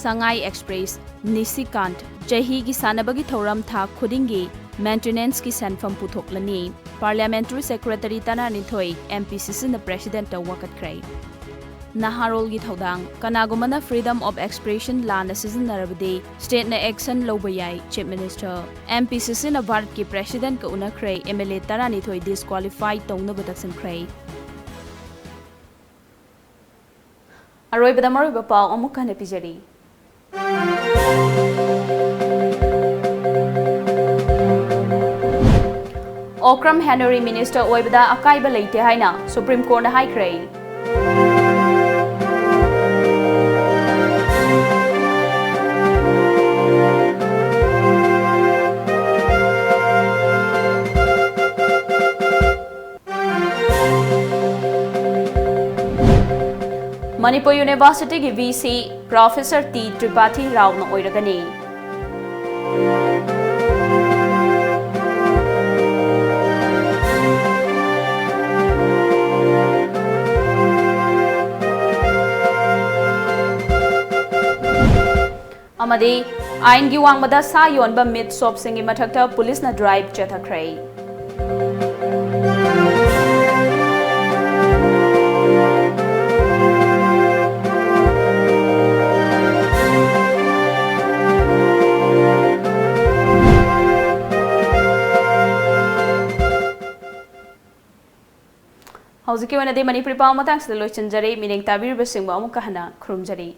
ꯁꯉꯥꯏ ꯑꯦꯛꯁꯄ꯭ꯔꯦꯁ: ꯅꯤꯁꯤꯀꯥꯟꯠ ꯆꯍꯤꯒꯤ ꯁꯥꯟꯅꯕꯒꯤ ꯊꯧꯔꯝ ꯊꯥ ꯈꯨꯗꯤꯡꯒꯤ ꯃꯦꯟꯇꯦꯅꯦꯟꯁꯀꯤ ꯁꯦꯟꯐꯝ ꯄꯨꯊꯣꯛꯂꯅꯤ꯫ ꯄꯥꯔꯂꯤꯌꯥꯃꯦꯟꯇꯔꯤ ꯁꯦꯀ꯭ꯔꯦꯇꯔꯤ ꯇꯔꯥꯅꯤꯊꯣꯏ ꯑꯦꯝ ꯄꯤ ꯁꯤ ꯁꯤꯅ ꯄ꯭ꯔꯦꯁꯤꯗꯦꯟꯠꯇ ꯋꯥꯀꯠꯈ꯭ꯔꯦ꯫ ꯅꯍꯥꯔꯣꯜꯒꯤ ꯊꯧꯗꯥꯡ: ꯀꯅꯥꯒꯨꯝꯕꯅ ꯐ꯭ꯔꯤꯗꯝ ꯑꯣꯐ ꯑꯦꯛꯁꯄ꯭ꯔꯦꯁꯟ ꯂꯥꯟꯅ ꯁꯤꯖꯤꯟꯅꯔꯕꯗꯤ ꯁ꯭ꯇꯦꯠꯅ ꯑꯦꯛꯁꯟ ꯂꯧꯕ ꯌꯥꯏ, ꯆꯤꯐ ꯃꯤꯅꯤꯁꯇꯔ꯫ ꯑꯦꯝ ꯄꯤ ꯁꯤ ꯁꯤꯅ ꯚꯥꯔꯠꯀꯤ ꯄ꯭ꯔꯦꯁꯤꯗꯦꯟꯠꯀ ꯎꯅꯈ꯭ꯔꯦ, ꯑꯦꯝ ꯑꯦꯜ ꯑꯦ ꯇꯔꯥꯅꯤꯊꯣꯏ ꯗꯤꯁꯀ꯭ꯋꯥꯂꯤꯐꯥꯏ ꯇꯧꯅꯕ ꯇꯛꯁꯤꯟꯈ꯭ꯔꯦ꯫ ꯑꯔꯣꯏꯕꯗ ꯃꯔꯨꯑꯣꯏꯕ ꯄꯥꯎ ꯑꯃꯨꯛ ꯍꯟꯅ ꯄꯤꯖꯔꯤ꯫ ꯑꯣꯀ꯭ꯔꯝ ꯍꯦꯅꯔꯤ ꯃꯤꯅꯤꯁꯇꯔ ꯑꯣꯏꯕꯗ ꯑꯀꯥꯏꯕ ꯂꯩꯇꯦ ꯍꯥꯏꯅ ꯁꯨꯄ꯭ꯔꯤꯝ ꯀꯣꯔꯠꯅ ꯍꯥꯏꯈ꯭ꯔꯦ꯫ ꯃꯅꯤꯄꯨꯔ ꯌꯨꯅꯤꯚꯔꯁꯤꯇꯤꯒꯤ ꯚꯤ ꯁꯤ ꯄ꯭ꯔꯣꯐꯦꯁꯔ ꯇꯤ ꯇ꯭ꯔꯤꯄꯥꯊꯤ ꯔꯥꯎꯅ ꯑꯣꯏꯔꯒꯅꯤ꯫ ꯑꯃꯗꯤ ꯑꯥꯏꯟꯒꯤ ꯋꯥꯡꯃꯗ ꯁꯥ ꯌꯣꯟꯕ ꯃꯤꯠ ꯁꯣꯞꯁꯤꯡꯒꯤ ꯃꯊꯛꯇ ꯄꯨꯂꯤꯁꯅ ꯗ꯭ꯔꯥꯏꯚ ꯆꯠꯊꯈ꯭ꯔꯦ꯫ ꯍꯧꯖꯤꯛꯀꯤ ꯑꯣꯏꯅꯗꯤ ꯃꯅꯤꯄꯨꯔꯤ ꯄꯥꯎ ꯃꯇꯥꯡꯁꯤꯗ ꯂꯣꯏꯁꯤꯟꯖꯔꯦ꯫ ꯃꯤꯠꯌꯦꯡ ꯇꯥꯕꯤꯔꯤꯕꯁꯤꯡꯕꯨ ꯑꯃꯨꯛꯀ ꯍꯟꯅ ꯈꯨꯔꯨꯝꯖꯔꯤ꯫